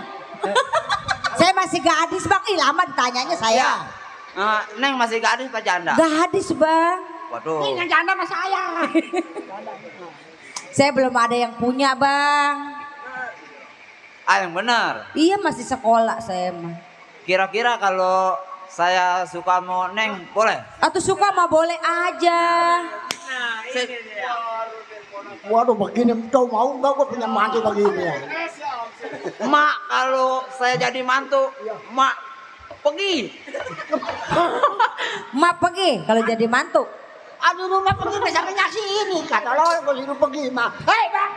Saya masih gadis bang. Ih lama ditanyanya saya. Neng masih gadis apa janda? Gadis bang. Waduh. Ini yang janda sama saya. Saya belum ada yang punya bang. Yang benar. Iya masih sekolah saya mah. Kira-kira kalau saya suka mau Neng boleh? Atau suka mah boleh aja. Waduh begini kau mau nggak gue punya mantu begini ya? Mak kalau saya jadi mantu, mak pergi. Mak pergi kalau jadi mantu. Aduh rumah pergi besarnya sini kata lo gue suruh pergi mah. Hei bang.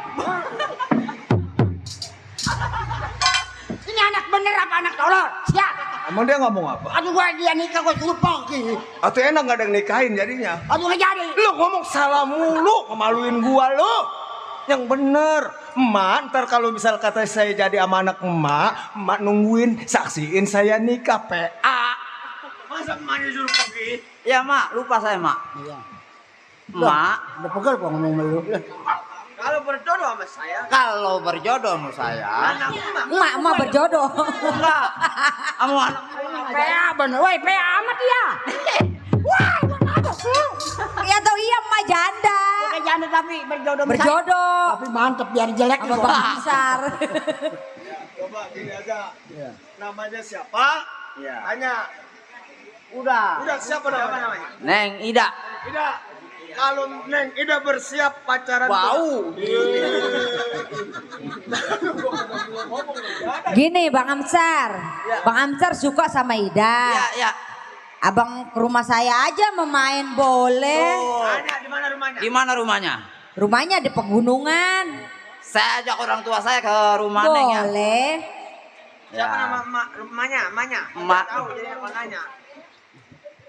Ini anak bener apa anak tolol? Siap. Emang dia ngomong apa? Aduh gua dia nikah gua suruh pergi. Atau enak gak ada yang nikahin jadinya? Aduh nggak jadi. Lu ngomong salah mulu, kemaluin gua lu. Yang bener, emak ntar kalau misal kata saya jadi sama anak emak nungguin saksiin saya nikah PA. Masa emaknya suruh pergi? Ya mak, lupa saya mak. Iya. Mak, Udah pegel gua ngomong sama lu. Kalau berjodoh sama saya, kalau berjodoh sama saya, Emak berjodoh. enggak. Kamu anak PA bener, woi PA amat ya. Wah, mana sih? Ya tau iya emak janda. Kayak janda tapi berjodoh. Berjodoh. Tapi mantep biar jelek Sama juga. Bang Besar. coba gini aja. Namanya siapa? Iya. Tanya. Udah. Udah siapa namanya? Neng Ida. Ida. Kalau Neng Ida bersiap pacaran Bau. Gini Bang Amsar. Bang Amsar suka sama Ida. Iya, iya. Abang ke rumah saya aja memain boleh. Tanya di mana rumahnya? Di mana rumahnya? Rumahnya di pegunungan. Saya ajak orang tua saya ke rumah Neng ya. Boleh. Siapa nama rumahnya? Emak. Tahu jadi apa nanya?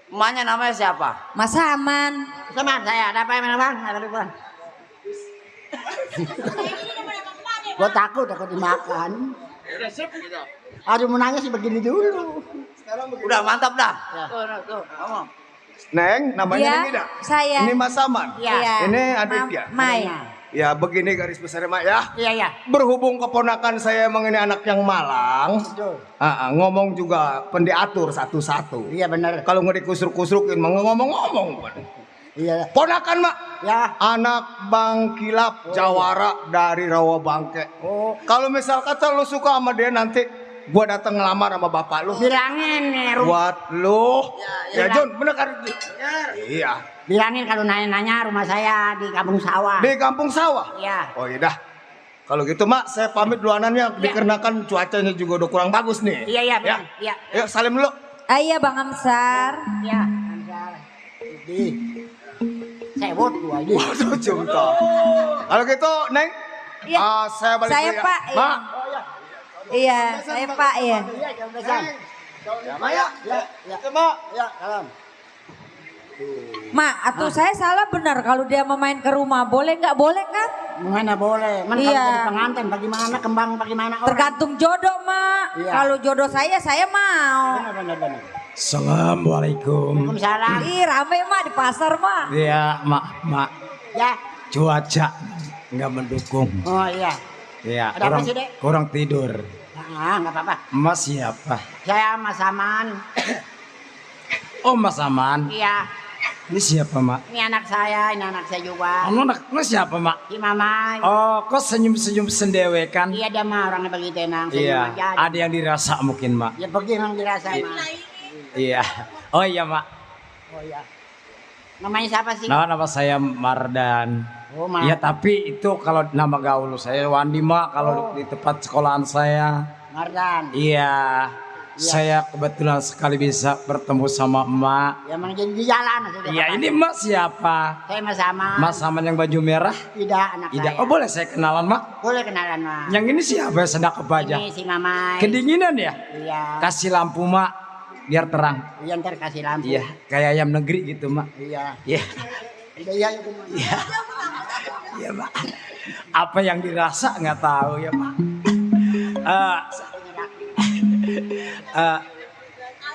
Emaknya namanya siapa? Mas Haman. Sama saya ada apa yang bang? Ada apa? Gua takut dimakan. Udah sip gitu. Aduh mau nanya sih begini dulu. Udah mantap dah. Ya. Tuh, kamu. Neng, namanya Iya, Neng Ida. saya. Ini Mas Saman. Iya. Ini adik ya. Mai. Ya begini garis besarnya Mak ya. Iya. Berhubung keponakan saya emang ini anak yang malang, Betul. ngomong juga pendiatur satu-satu. Iya benar. Kalau nggak dikusruk-kusrukin, mah ngomong-ngomong. Iya. Ponakan Mak, Ya. anak Bang Kilap Jawara dari Rawabangke. Oh. Kalau misal kata lu suka sama dia nanti, gua datang ngelamar sama bapak lu. Bilangin nih, Buat lu. Ya, iya. Jun, bener kan? Iya. bilangin kalau nanya-nanya rumah saya di kampung sawah. Di kampung sawah. Iya. Oh iya dah. Kalau gitu Mak, saya pamit duluanannya dikarenakan cuacanya juga udah kurang bagus nih. Iya, Ya. benar. Iya. Yuk salim dulu. Iya Bang Amsar. Iya. Di sewot gua ini. Waduh cinta. Kalau gitu Neng, Iya. saya balik Saya dulu ya. Pak. Mak. Iya, saya Pak ya. Iya, jam besan. Ya Mak ya. Ya. Mak. Ya, salam. Mak, atau saya salah benar kalau dia mau main ke rumah. Boleh nggak? Boleh kan? Mana boleh. Man Iya. kalau jadi pengantin bagaimana kembang bagaimana orang. Tergantung jodoh, Mak. Iya. Kalau jodoh saya mau. Benar. Assalamualaikum. Waalaikumsalam. Ih, rame Mak di pasar, Mak. Ya, mak, Ya. cuaca nggak mendukung. Oh iya. Ya, Ada apa sih, Dek? kurang tidur. Ah, enggak apa-apa. Mas siapa? Saya Mas Saman. Oh, Mas Aman. Iya. Ini siapa, Mak? Ini anak saya juga. Anaknya siapa, Mak? Si Mama. Oh, kok senyum-senyum sendewekan? Iya dia mah orangnya begitu enang. Iya, Senyum aja. ada yang dirasa mungkin, Mak. Ya pergi memang dirasain. Mah. Iya. Oh iya, Mak. Oh iya. Namanya siapa sih? Nama saya Mardan. Oh, Mas. Iya, tapi itu kalau nama gaul saya Wandi, Mak, kalau di tempat sekolahan saya. Mardan. Iya. Saya kebetulan sekali bisa bertemu sama emak. Ya memang jadi di jalan. Iya, ini emak siapa? Saya Mas Saman. Mas Saman yang baju merah? Tidak anak Tidak. saya. Oh, boleh saya kenalan, Mak? Boleh kenalan Mas. Yang ini siapa ya, sendak kebaja? Ini si Mama. Kedinginan ya? Iya. Kasih lampu, Mak, biar terang. Iya ntar kasih lampu. Iya, kayak ayam negeri gitu, Mak. Iya. Iya. Iya itu Mas. Iya. Iya, Mak. Apa yang dirasa nggak tahu ya, Mak.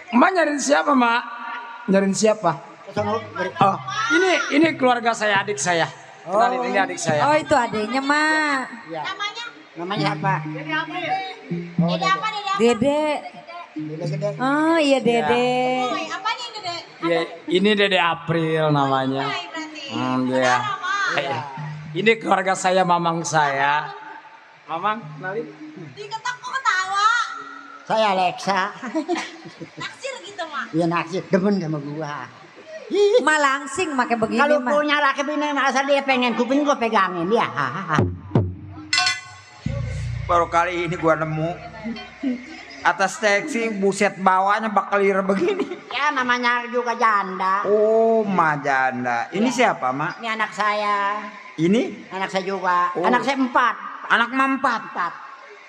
Emak nyariin siapa, Mak? Nyariin siapa? Oh, ini keluarga saya, adik saya. Kenalin, ini adik saya. Oh, itu adiknya, Mak. Iya. Namanya apa? Dede. Gede-gede. Oh, iya Dede. Ya, ini Dede April namanya. Iya. Ini keluarga saya, mamang saya. Mamang, kenalin. Saya Alexa. Naksir gitu, Mak. Iya naksir, demen sama gua. Mak langsing pakai begini, Kalau Mak. punya laki bini asal dia pengen kuping gua pegangin dia. Baru kali ini gua nemu atas taksi buset bawahnya bakal lir begini. Ya namanya juga janda. Oh, majanda. Ini siapa, Mak? Ini anak saya. Ini Anak saya juga. Oh. Anak saya 4. anak mampat.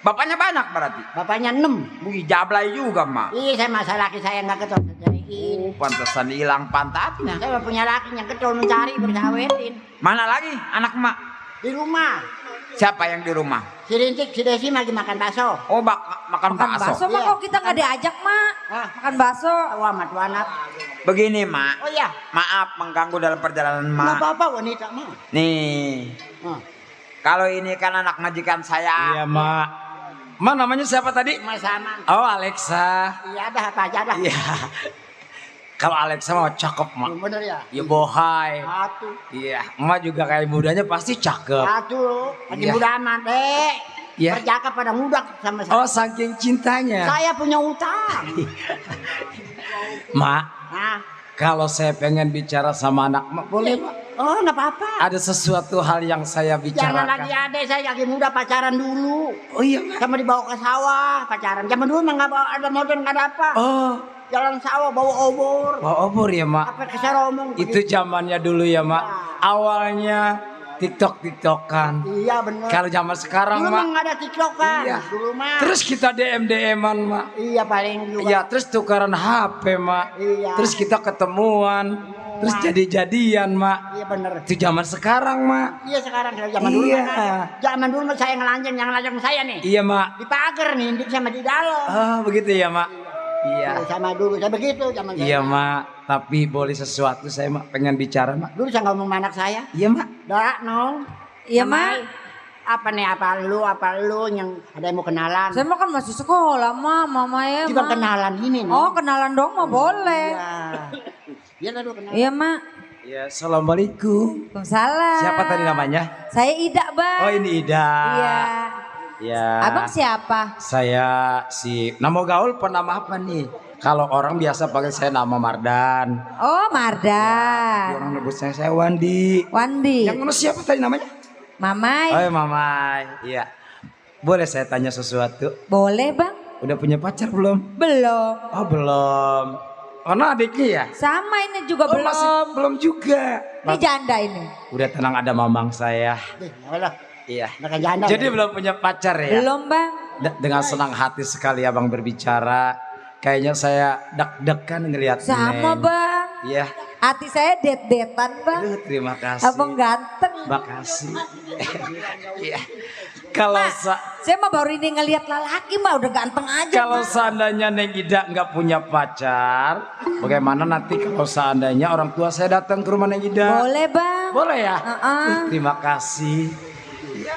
Bapaknya banyak berarti. Bapaknya 6. Wih, jablay juga, Mak. Iya, saya masa laki saya nggak ketol cariin. Pantesan hilang pantatnya. Saya punya laki yang ketol mencari bersawetin. Mana lagi anak Mak? Di rumah. Siapa yang di rumah? Si Rintik, si Desi lagi makan bakso. Oh, makan bakso. Bakso mah Iya. kok kita nggak diajak mak. Hah? Makan bakso. Wah, mat anak. Begini, Mak. Oh iya. Maaf mengganggu dalam perjalanan Nggak Mak. apa-apa wanita mah. Nih, Nah, kalau ini kan anak majikan saya. Iya, Mak. Mak namanya siapa tadi? Mas Aman. Oh, Alexa. Iya, dah apa aja dah. Iya. Kalau Alexa mah cakep, Mak. Bener ya. Ya bohai. Satu. Iya, Emak juga kayak mudanya pasti cakep. Satu. Lagi Iya. muda aman, Dek. Iya. Bercakap pada muda sama saya. Oh, saking cintanya. Saya punya utang. Mak, Nah, kalau saya pengen bicara sama anak Mak, boleh, Mak? oh nggak apa-apa. Ada sesuatu hal yang saya Jangan lagi bicarakan. ada, saya lagi muda pacaran dulu. Oh iya, Mak. Sama dibawa ke sawah pacaran. Zaman dulu mah nggak bawa ada motor nggak ada apa. Oh, Jalan sawah bawa obor. bawa obor ya, Mak. Apa keseromong. Itu zamannya dulu ya, Mak. Awalnya TikTok-TikTokan. Iya bener. Kalau zaman sekarang, Dulu mah Mak. nggak ada TikTok kan. Iya. Dulu mah. Terus kita DM-DM-an, Mak. Iya paling juga. Iya, terus tukaran HP, Mak. Iya. Terus kita ketemuan. Terus jadi-jadian, Mak. Iya bener. Itu zaman sekarang, Mak. Iya sekarang kalau zaman dulu Iya. kan ada. Zaman dulu mah saya ngelanjang yang ngelanjang saya nih. Iya, Mak. Di pagar nih, di sama di dalam. Oh, begitu ya, Mak. Iya. Sama dulu saya begitu zaman Iya, saya. Mak. Tapi boleh sesuatu saya, Mak. Pengen bicara, Mak. Dulu saya ngomong sama anak saya. Iya, Mak. Dak nong. Iya Namai. mak. Apa nih apa lu yang ada yang mau kenalan? Saya mah kan masih sekolah mak, mama ya. Juga Mak. kenalan ini nih. Oh kenalan dong mah boleh. Iya. Iya dulu kenalan. Iya mak. Iya, assalamualaikum. Waalaikumsalam. Siapa tadi namanya? Saya Ida bang. Oh, ini Ida. Iya. Ya. Abang siapa? Saya si nama gaul penama apa nih? Kalau orang biasa panggil saya nama Mardan. Oh Mardan. Orang nyebut saya Wandi. Wandi. Yang mana siapa tadi namanya? Mamai. Oh, Mamai. Iya. Boleh saya tanya sesuatu? Boleh bang. Udah punya pacar belum? Belum. Oh, belum. Karena adiknya ya? Sama ini juga Oh, belum. masih belum juga. Ini janda ini. Udah tenang, ada mamang saya. Alah, Iya. makan janda. Jadi belum punya pacar ya? Belum bang. Dengan senang hati sekali abang berbicara. Kayaknya saya deg-degan ngeliat Sama Neng. bang. Iya. Hati saya det-detan bang. Aduh, terima kasih. Abang ganteng. Makasih. Iya. Kalau Saya mah baru ini ngelihat lelaki mah udah ganteng aja. kalau Mak. seandainya Neng Ida nggak punya pacar, bagaimana nanti kalau seandainya orang tua saya datang ke rumah Neng Ida? Boleh bang. Boleh ya? Terima kasih. Iya.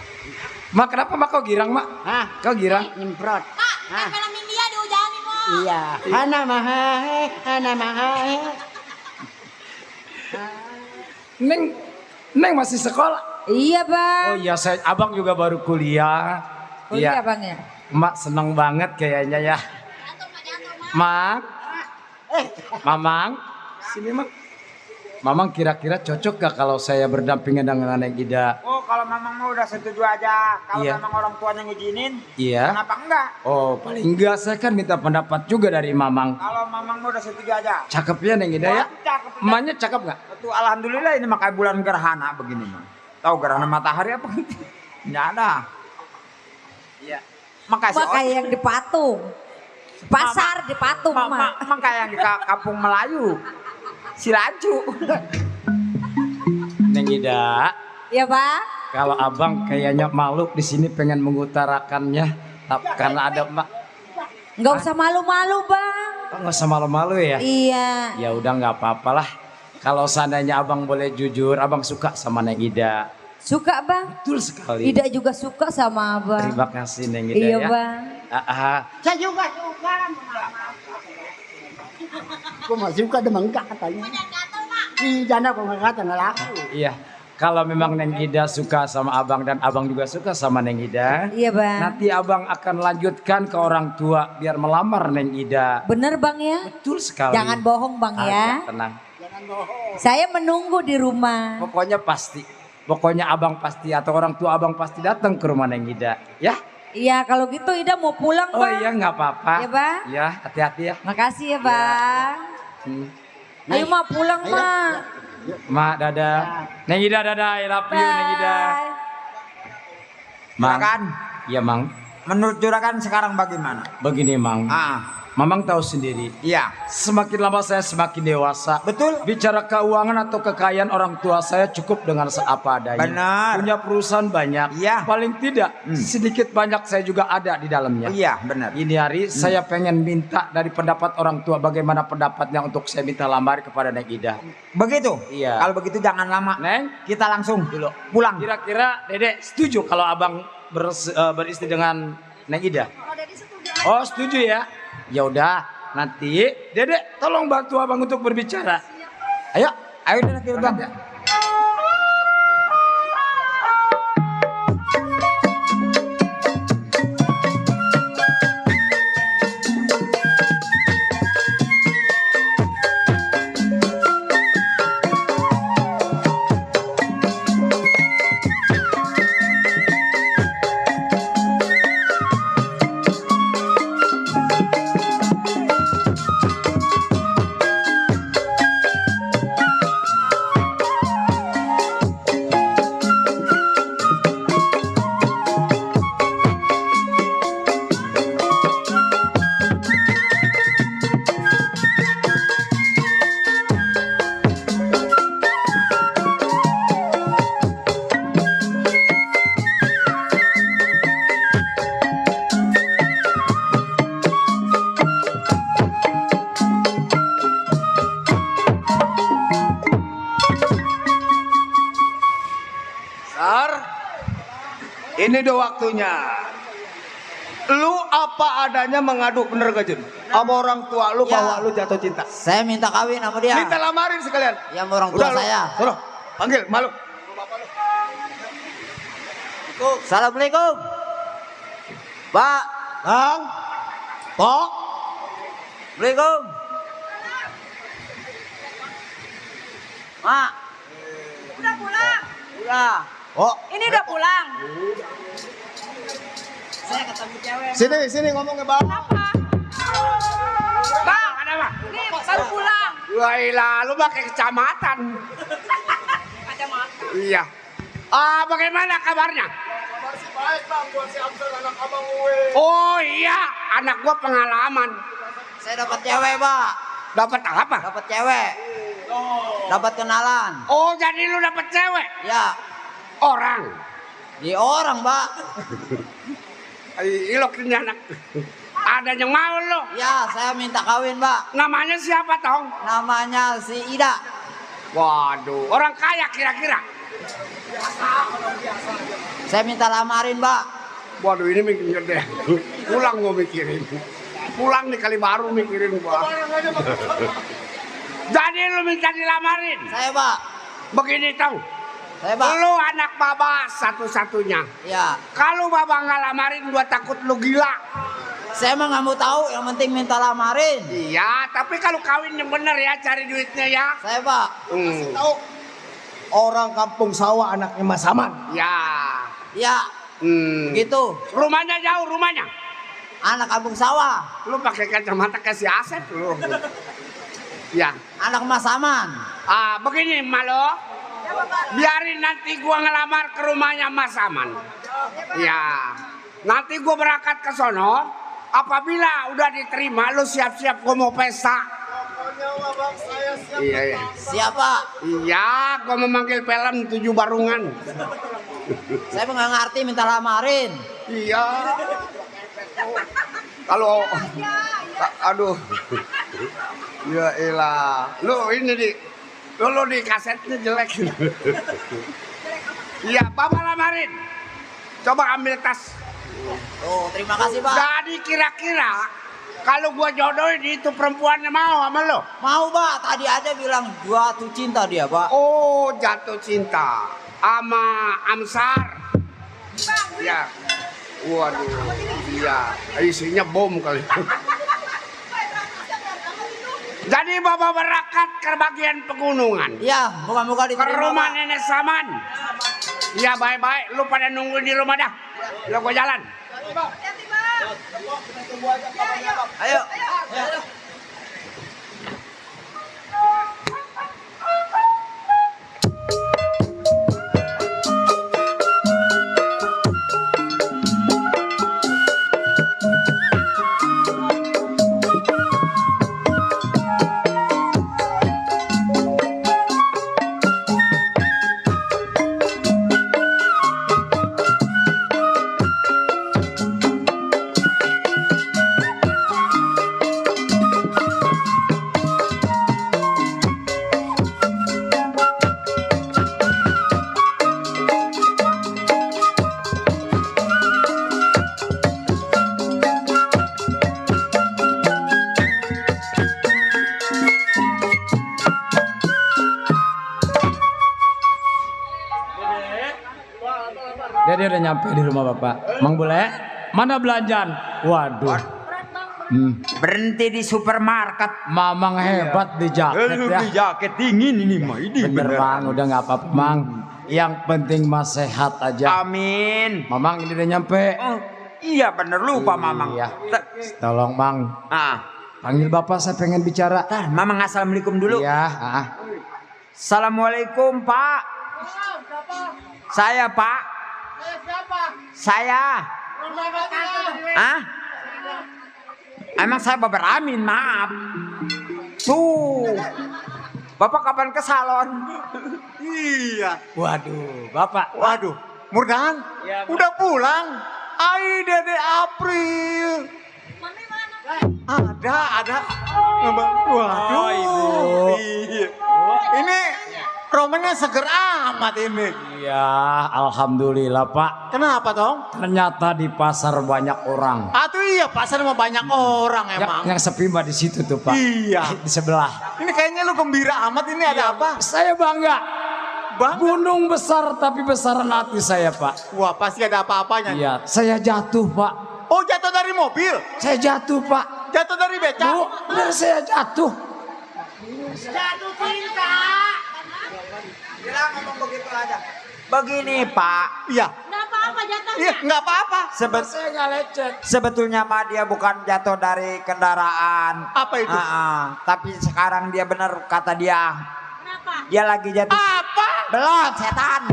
Mak, kenapa Mak kau girang, Mak? Hah? Kau girang? Nyemprot. Hah? Film India dihujanin Mak. Iya. Hana mahahe, hana mahahe. Neng masih sekolah? Iya bang. Oh iya, abang juga baru kuliah. Kuliah Iya. bang ya. Mak seneng banget kayaknya ya. Mak, Mamang, sini Mak. Mamang kira-kira cocok gak kalau saya berdampingan dengan Neng Ida? Oh, kalau mamang mau udah setuju aja. Kalau Iya. memang orang tuanya ngizinin, Iya. kenapa enggak? Oh, paling enggak saya kan minta pendapat juga dari Mamang. Kalau mamang mau udah setuju aja. Cakep ya Neng Ida ya? Cakep. Emaknya cakep gak? Itu alhamdulillah ini makai bulan gerhana begini, Mang. Tahu gerhana matahari apa? Enggak ada. Iya. Makasih. Mak kayak yang di patung. Pasar di patung mak. Emang kayak yang di kampung Melayu. Silaju. Neng Ida, Ya bang. kalau abang kayaknya malu di sini pengen mengutarakannya, karena ada Mak. Nggak usah malu-malu bang. Nggak usah malu-malu ya. Iya. Ya udah nggak apa-apalah. Kalau seandainya abang boleh jujur, abang suka sama Neng Ida. Suka bang. Betul sekali. Ida juga suka sama abang. Terima kasih Neng Ida Iya ya. bang. Saya juga suka. Kok mau suka demang enggak katanya. Ih, janda kok enggak kata enggak laku. Iya. Kalau memang Neng Ida suka sama abang dan abang juga suka sama Neng Ida, Iya bang. nanti abang akan lanjutkan ke orang tua biar melamar Neng Ida. Bener bang ya. Betul sekali. Jangan bohong bang ya. Tenang. Saya menunggu di rumah. Pokoknya pasti. Pokoknya abang pasti atau orang tua abang pasti datang ke rumah Neng Ida. Ya? Iya kalau gitu Ida mau pulang Oh bang. iya nggak apa-apa. Iya, Bang. Ya, hati-hati ya. Makasih ya bang. Ayo mak pulang mak. Mak, dadah. Neng Ida, dadah. I love you, Neng Ida. Bye. Mang. Silakan. Iya, Mang. menurut juragan sekarang bagaimana? Begini Mang, Mamang tahu sendiri. Iya. Semakin lama saya semakin dewasa. Betul. Bicara keuangan atau kekayaan orang tua saya cukup dengan seapa adanya. Benar. Punya perusahaan banyak. Iya. Paling tidak sedikit banyak saya juga ada di dalamnya. Iya benar. Ini hari saya pengen minta dari pendapat orang tua bagaimana pendapatnya untuk saya minta lamar kepada Neng Ida. Begitu? Iya. Kalau begitu jangan lama. Neng, Kita langsung dulu pulang. kira-kira Dedek setuju kalau abang beristri dengan Neng Ida? Oh setuju ya? Ya udah, nanti Dedek tolong bantu abang untuk berbicara. Ayo, Ayo udah kita bang. Ini udah waktunya. Lu apa adanya mengadu, bener gak Jun? Sama orang tua lu bahwa lu jatuh cinta. Saya minta kawin sama dia. Minta lamarin sekalian. Ya sama orang tua saya. Suruh, panggil malu. Assalamualaikum. Pak. Bang. Pok. Assalamualaikum. Mak. Udah pulang. Udah. Oh. Ini udah pulang. Saya ketemu cewek. Sini ngomongnya bang. Kenapa? Bang, ada apa? Nih, baru pulang. Wailah, lu pakai kecamatan. Ada makan. Iya. Bagaimana kabarnya? Kabar sih baik bang, buat si Amsel anak abang gue. Oh iya, anak gua pengalaman. Saya dapat cewek, Pak. Dapat apa? Dapat cewek. Dapat kenalan. Oh, jadi lu dapat cewek? Ya. Orang. Di orang, Pak. Ilok ini anak. Ada yang mau lu? Ya, saya minta kawin, Pak. Namanya siapa, Tong? Namanya si Ida. Waduh, orang kaya kira-kira. Saya minta lamarin, Pak. Waduh, ini mikir deh. Pulang gua mikirin. Pulang di Kalibaru mikirin gua. Jadi lu minta dilamarin? Saya, Pak. Begini, Tong. Saya, Pak. Lu anak baba satu-satunya. Ya. Kalau baba nggak lamarin, gua takut lu gila. Saya mah nggak mau tahu, yang penting minta lamarin. Iya, tapi kalau kawin yang bener ya, cari duitnya ya. Saya, Pak. Tahu orang kampung sawah anaknya Mas Saman. Ya. Ya. Gitu. Rumahnya jauh, rumahnya. Anak kampung sawah. Lu pakai kacamata kasih Asep lu. Ya. Anak Mas Saman. Begini, Malo. Biarin nanti gua ngelamar ke rumahnya Mas Saman. Ya. Nanti gua berangkat ke sono. Apabila udah diterima, lu siap-siap gua mau pesta. Iya. Siapa? Iya, gua mau manggil film 7 barungan. Saya nggak ngerti minta lamarin. Iya. Kalau aduh. Ya elah. Lu ini lu di kasetnya jelek. Iya, Bapak lamarin. Coba ambil tas. Oh, terima kasih, Pak. Jadi kira-kira kalau gua jodohin itu perempuannya mau sama lo? Mau, Pak. Tadi aja bilang jatuh cinta dia, Pak. Oh, jatuh cinta sama Amsar. Ya. Waduh. Iya, isinya bom kali. Jadi Bapak berangkat ke bagian pegunungan. Iya, moga-moga Ke diterima, rumah Pak. Nenek Saman. Iya, baik-baik. Lu pada nungguin di rumah dah. Lu gua jalan. Ayo. Oke, dia udah nyampe di rumah Bapak. Mang boleh? Mana belanjaan? Waduh. Berhenti di supermarket. Mamang hebat di jaket ya. Di jaket dingin ini mah. Ini Bener Mang, udah nggak apa-apa Mang. Yang penting mas sehat aja. Amin. Mamang ini udah nyampe. Oh, iya bener lupa Mamang. Iya. Tolong Mang. Panggil Bapak, saya pengen bicara. Mamang assalamualaikum dulu. Iya. Assalamualaikum Pak. Saya Pak. Saya. Emang saya Babar Amin, maaf. Tuh. Bapak kapan ke salon? Iya. Waduh, Bapak. Waduh, Murdan, udah pulang. Ai Dede April. Ada. Waduh, Ibu. Iya. Ini romennya seger amat ini. Iya, alhamdulillah Pak. Kenapa dong? Ternyata di pasar banyak orang. Tuh iya, pasar mah banyak orang emang. Yang sepi mah di situ tuh Pak. Iya. Di sebelah. Ini kayaknya lu gembira amat, ini ada apa? Saya bangga. Gunung besar tapi besaran hati saya Pak. Wah, pasti ada apa-apanya. Iya, saya jatuh Pak. Oh, jatuh dari mobil? Saya jatuh Pak. Jatuh dari beca? Bener saya jatuh. Jatuh cinta. Bilang ngomong begitu aja. Begini Pak. Iya. Nggak apa-apa jatuhnya. Iya, nggak apa-apa. Saya nggak lecet. Sebetulnya mah dia bukan jatuh dari kendaraan. Apa itu? Tapi sekarang dia benar kata dia. Kenapa? Dia lagi jatuh. Apa? Belum setan.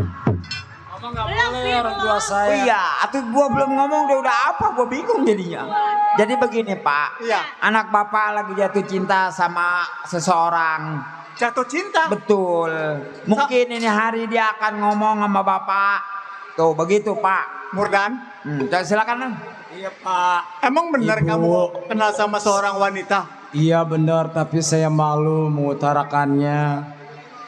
Ngomong nggak boleh orang tua saya. Iya, atuh gua belum ngomong dia udah apa, gua bingung jadinya. Jadi begini Pak. Iya. Anak Bapak lagi jatuh cinta sama seseorang. Jatuh cinta? Betul. Mungkin ini hari dia akan ngomong sama Bapak. Tuh begitu Pak. Murdan? Silakan. Iya Pak. Emang benar Ibu. kamu kenal sama seorang wanita? Iya benar, tapi saya malu mengutarakannya.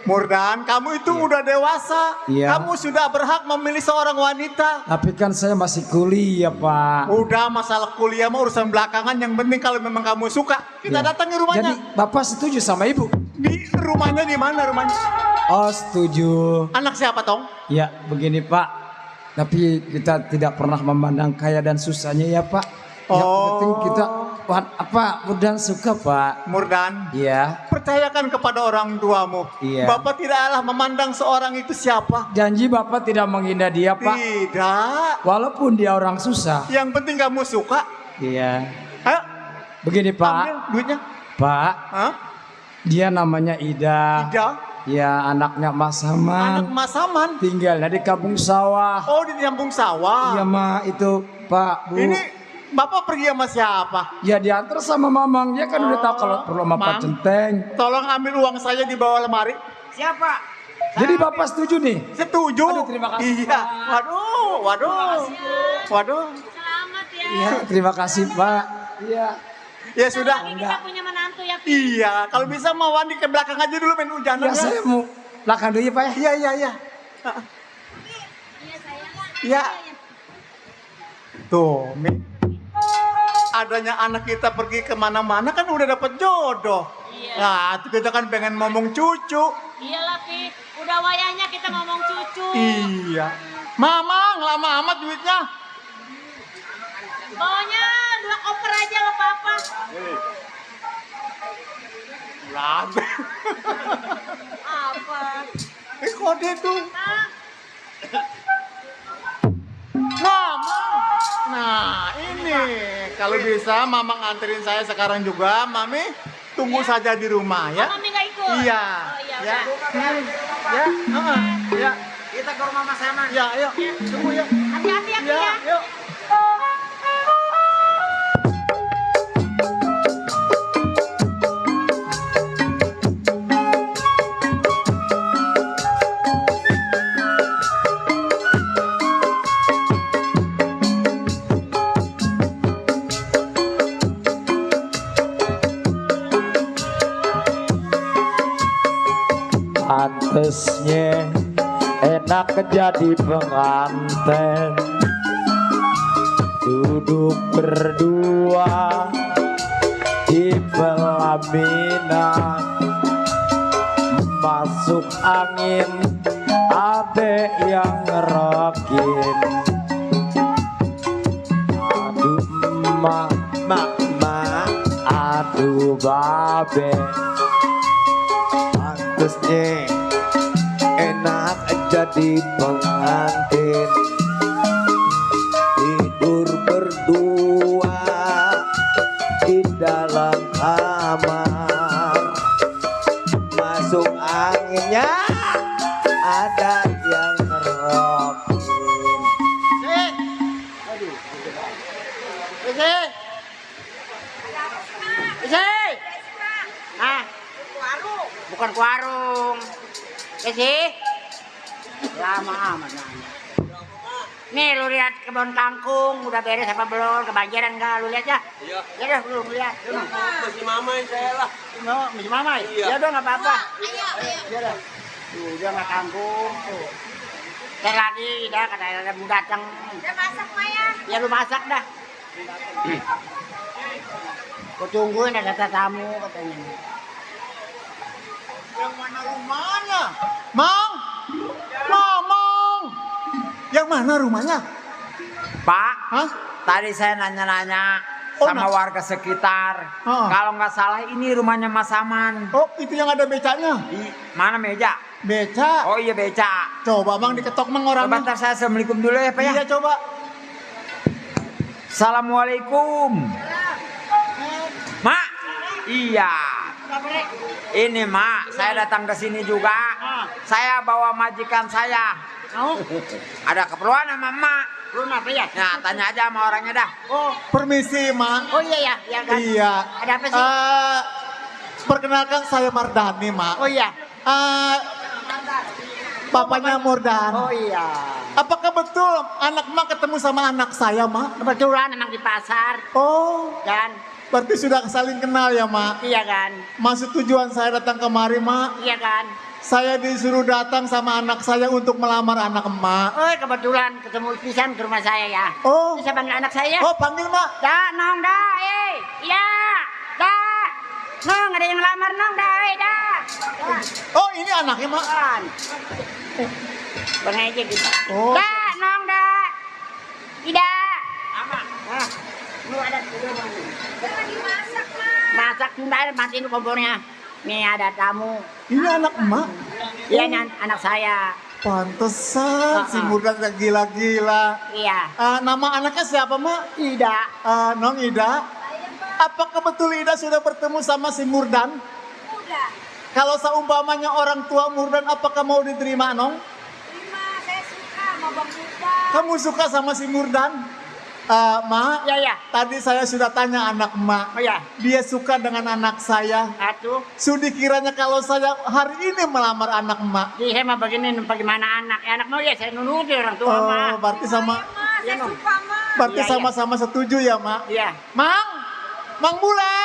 Murdan, kamu itu udah dewasa. Iya. Kamu sudah berhak memilih seorang wanita. Tapi kan saya masih kuliah Pak. Udah, masalah kuliah mah urusan belakangan. Yang penting kalau memang kamu suka, kita Iya. datang ke rumahnya. Jadi Bapak setuju sama Ibu? Di rumahnya di mana rumahnya? Oh setuju. Anak siapa Tong? Ya begini Pak. Tapi kita tidak pernah memandang kaya dan susahnya ya Pak. Yang penting kita mudah suka Pak. Murdan, Iya. percayakan kepada orang tuamu. Iya. Bapak tidaklah memandang seorang itu siapa. Janji Bapak tidak menghina dia Pak. Tidak. Walaupun dia orang susah. Yang penting kamu suka. Iya. Ayo, Begini Pak. ambil duitnya. Pak. Hah? Dia namanya Ida. Ida. Ya anaknya Mas Saman. Anak Mas Saman. Tinggalnya di kampung sawah. Oh, di kampung sawah. Iya Ma itu Pak Bu. Ini Bapak pergi sama siapa? Ya diantar sama Mamang. Dia kan udah tahu kalau perlu sama Pak Mang. Centeng. Tolong ambil uang saya di bawah lemari. Siapa? Jadi Bapak setuju nih? Setuju. Aduh, terima kasih, Iya. Pak. Waduh. Selamat ya. Iya, terima kasih Pak. Iya. Ya sudah. Lagi kita punya menantu ya. Iya, kalau bisa mau Wandi ke belakang aja dulu main hujanan Ya saya mau belakang dulu ya Pak ya. Iya. Iya sayang. Iya. Tuh, Mi. Adanya anak kita pergi kemana-mana kan udah dapet jodoh. Iya. Nah, itu kita kan pengen ngomong cucu. Iyalah Pi, udah wayahnya kita ngomong cucu. Iya. Mamang, lama amat duitnya. Bawanya 2 koper aja gak apa-apa. Labe. Apa? Kode tuh. Nah, Mamang. Nah, ini kalau bisa Mamang anterin saya sekarang juga, Mami. Tunggu saja di rumah ya. Mami gak ikut? Iya. Oh iya Ya. udah. Ya. Ya. Kita ke rumah Mas Saman. Ya, ayo. Tunggu ya. Hati-hati ya Pi ya. Yuk. Pantesnya enak jadi pengantin, duduk berdua di pelaminan, masuk angin ade yang ngerokin. babe. Pantasnya enak jadi pengantin, tidur berdua di dalam kamar, masuk anginnya ada yang ngerokin. Isi. Ah. Bukan ke warung. Isi. Lama amat nanya. Nih lu lihat kebun kangkung udah beres apa belum? Kebanjiran enggak? Lu lihat ya? Iya. Ya udah belum lihat. Masih mamai saya lah. No, masih mamai. Iya. Ya udah enggak apa-apa. Ya udah. Tuh dia nggak kangkung. Tuh. Ntar lagi dah kata ada mau datang. Udah masak Maya? Ya lu masak dah. Kau tungguin ada tamu katanya. Yang mana rumahnya? Mang! Ngomong! Yang mana rumahnya? Pak, Hah? tadi saya nanya-nanya Oh, sama warga sekitar. Kalau nggak salah ini rumahnya Mas Aman. Oh, itu yang ada becanya? Mana meja? Beca? Oh iya beca. Coba Mang diketok Mang Coba orangnya. ntar saya assalamualaikum dulu ya Pak ya. Iya coba. Assalamualaikum. Mak. Iya. Ini Mak, saya datang ke sini juga. Saya bawa majikan saya. Oh, Ada keperluan sama Mak. lu apa ya? Nah, tanya aja sama orangnya dah. Oh, Permisi Mak. oh iya ya, ya kan. Iya. Ada apa sih? Perkenalkan saya Mardani Mak. Oh iya. Bapaknya Murdan. Oh iya. Apakah betul anak Mak ketemu sama anak saya Mak? Kebetulan emang di pasar Oh, kan. berarti sudah saling kenal ya Mak? Iya kan. Maksud tujuan saya datang kemari Mak, Iya kan. saya disuruh datang sama anak saya untuk melamar anak emak. Oh, kebetulan ketemu pisan ke rumah saya ya. Oh, Bisa panggil anak saya? oh panggil Mak. Da, nong da, iya, da, nong ada yang lamar nong da, da. Oh ini anaknya Mak. Kan. Bang aja gitu. Oh. Da, nong da, ida. Ama. Nah, lu ada udah mana? Lagi masak Mak. Masak sunda matiin kompornya. Nih ada tamu. Ini anak emak. Iya nih anak saya. Pantesan si Murdan kayak gila-gila. Iya. Nama anaknya siapa Mak? Ida. Nong Ida. Apakah betul Ida sudah bertemu sama si Murdan? Udah. Kalau seumpamanya orang tua Murdan, apakah mau diterima Nong? Terima, saya suka sama Bang Muda. Kamu suka sama si Murdan? Mak, Iya ya. tadi saya sudah tanya anak Mak. Oh ya. Dia suka dengan anak saya. Atuh. Sudi kiranya kalau saya hari ini melamar anak Mak. Jadi saya mah begini bagaimana anak. Ya, anak mau ya saya nuruti orang tua mah. Oh, berarti sama Mas, saya Nong. suka Mak. berarti Iya, iya. sama-sama setuju ya, Mak. Iya. Mang Bule.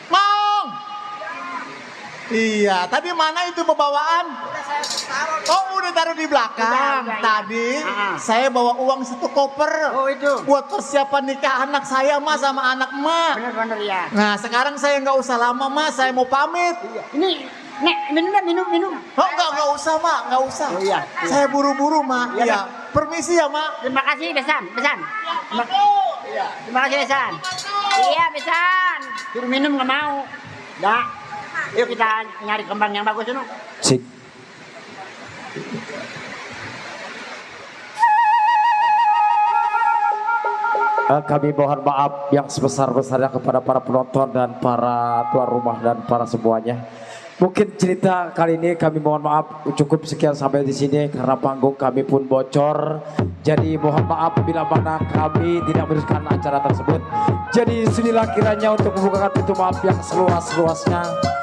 Mang. Iya, tadi mana itu pembawaan? Oh, udah taruh di belakang. Udah, Tadi iya. saya bawa uang 1 koper. Oh itu. Buat persiapan nikah anak saya, Mas, sama anak Mak. Bener-bener ya. Nah, sekarang saya nggak usah lama, Mas. Saya mau pamit. Ini, nek minum. Oh, nggak usah, Mak. Nggak usah. Oh, iya. Saya buru-buru, Mak. Iya, Iya. Permisi ya, Mak. Terima kasih besan. Terima kasih besan. Iya besan. Suruh minum nggak mau. Dah. Yuk kita nyari kembang yang bagus dulu. Cik. Kami mohon maaf yang sebesar-besarnya kepada para penonton dan para tuan rumah dan para semuanya. Mungkin cerita kali ini kami mohon maaf cukup sekian sampai di sini karena panggung kami pun bocor. Jadi mohon maaf bila mana kami tidak meneruskan acara tersebut. Jadi sudilah kiranya untuk membukakan pintu maaf yang seluas-luasnya.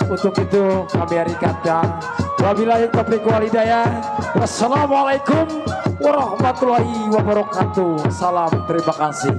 Untuk itu kami hari kata wabillahi taufiq wal hidayah. Wassalamualaikum warahmatullahi wabarakatuh. Salam terima kasih.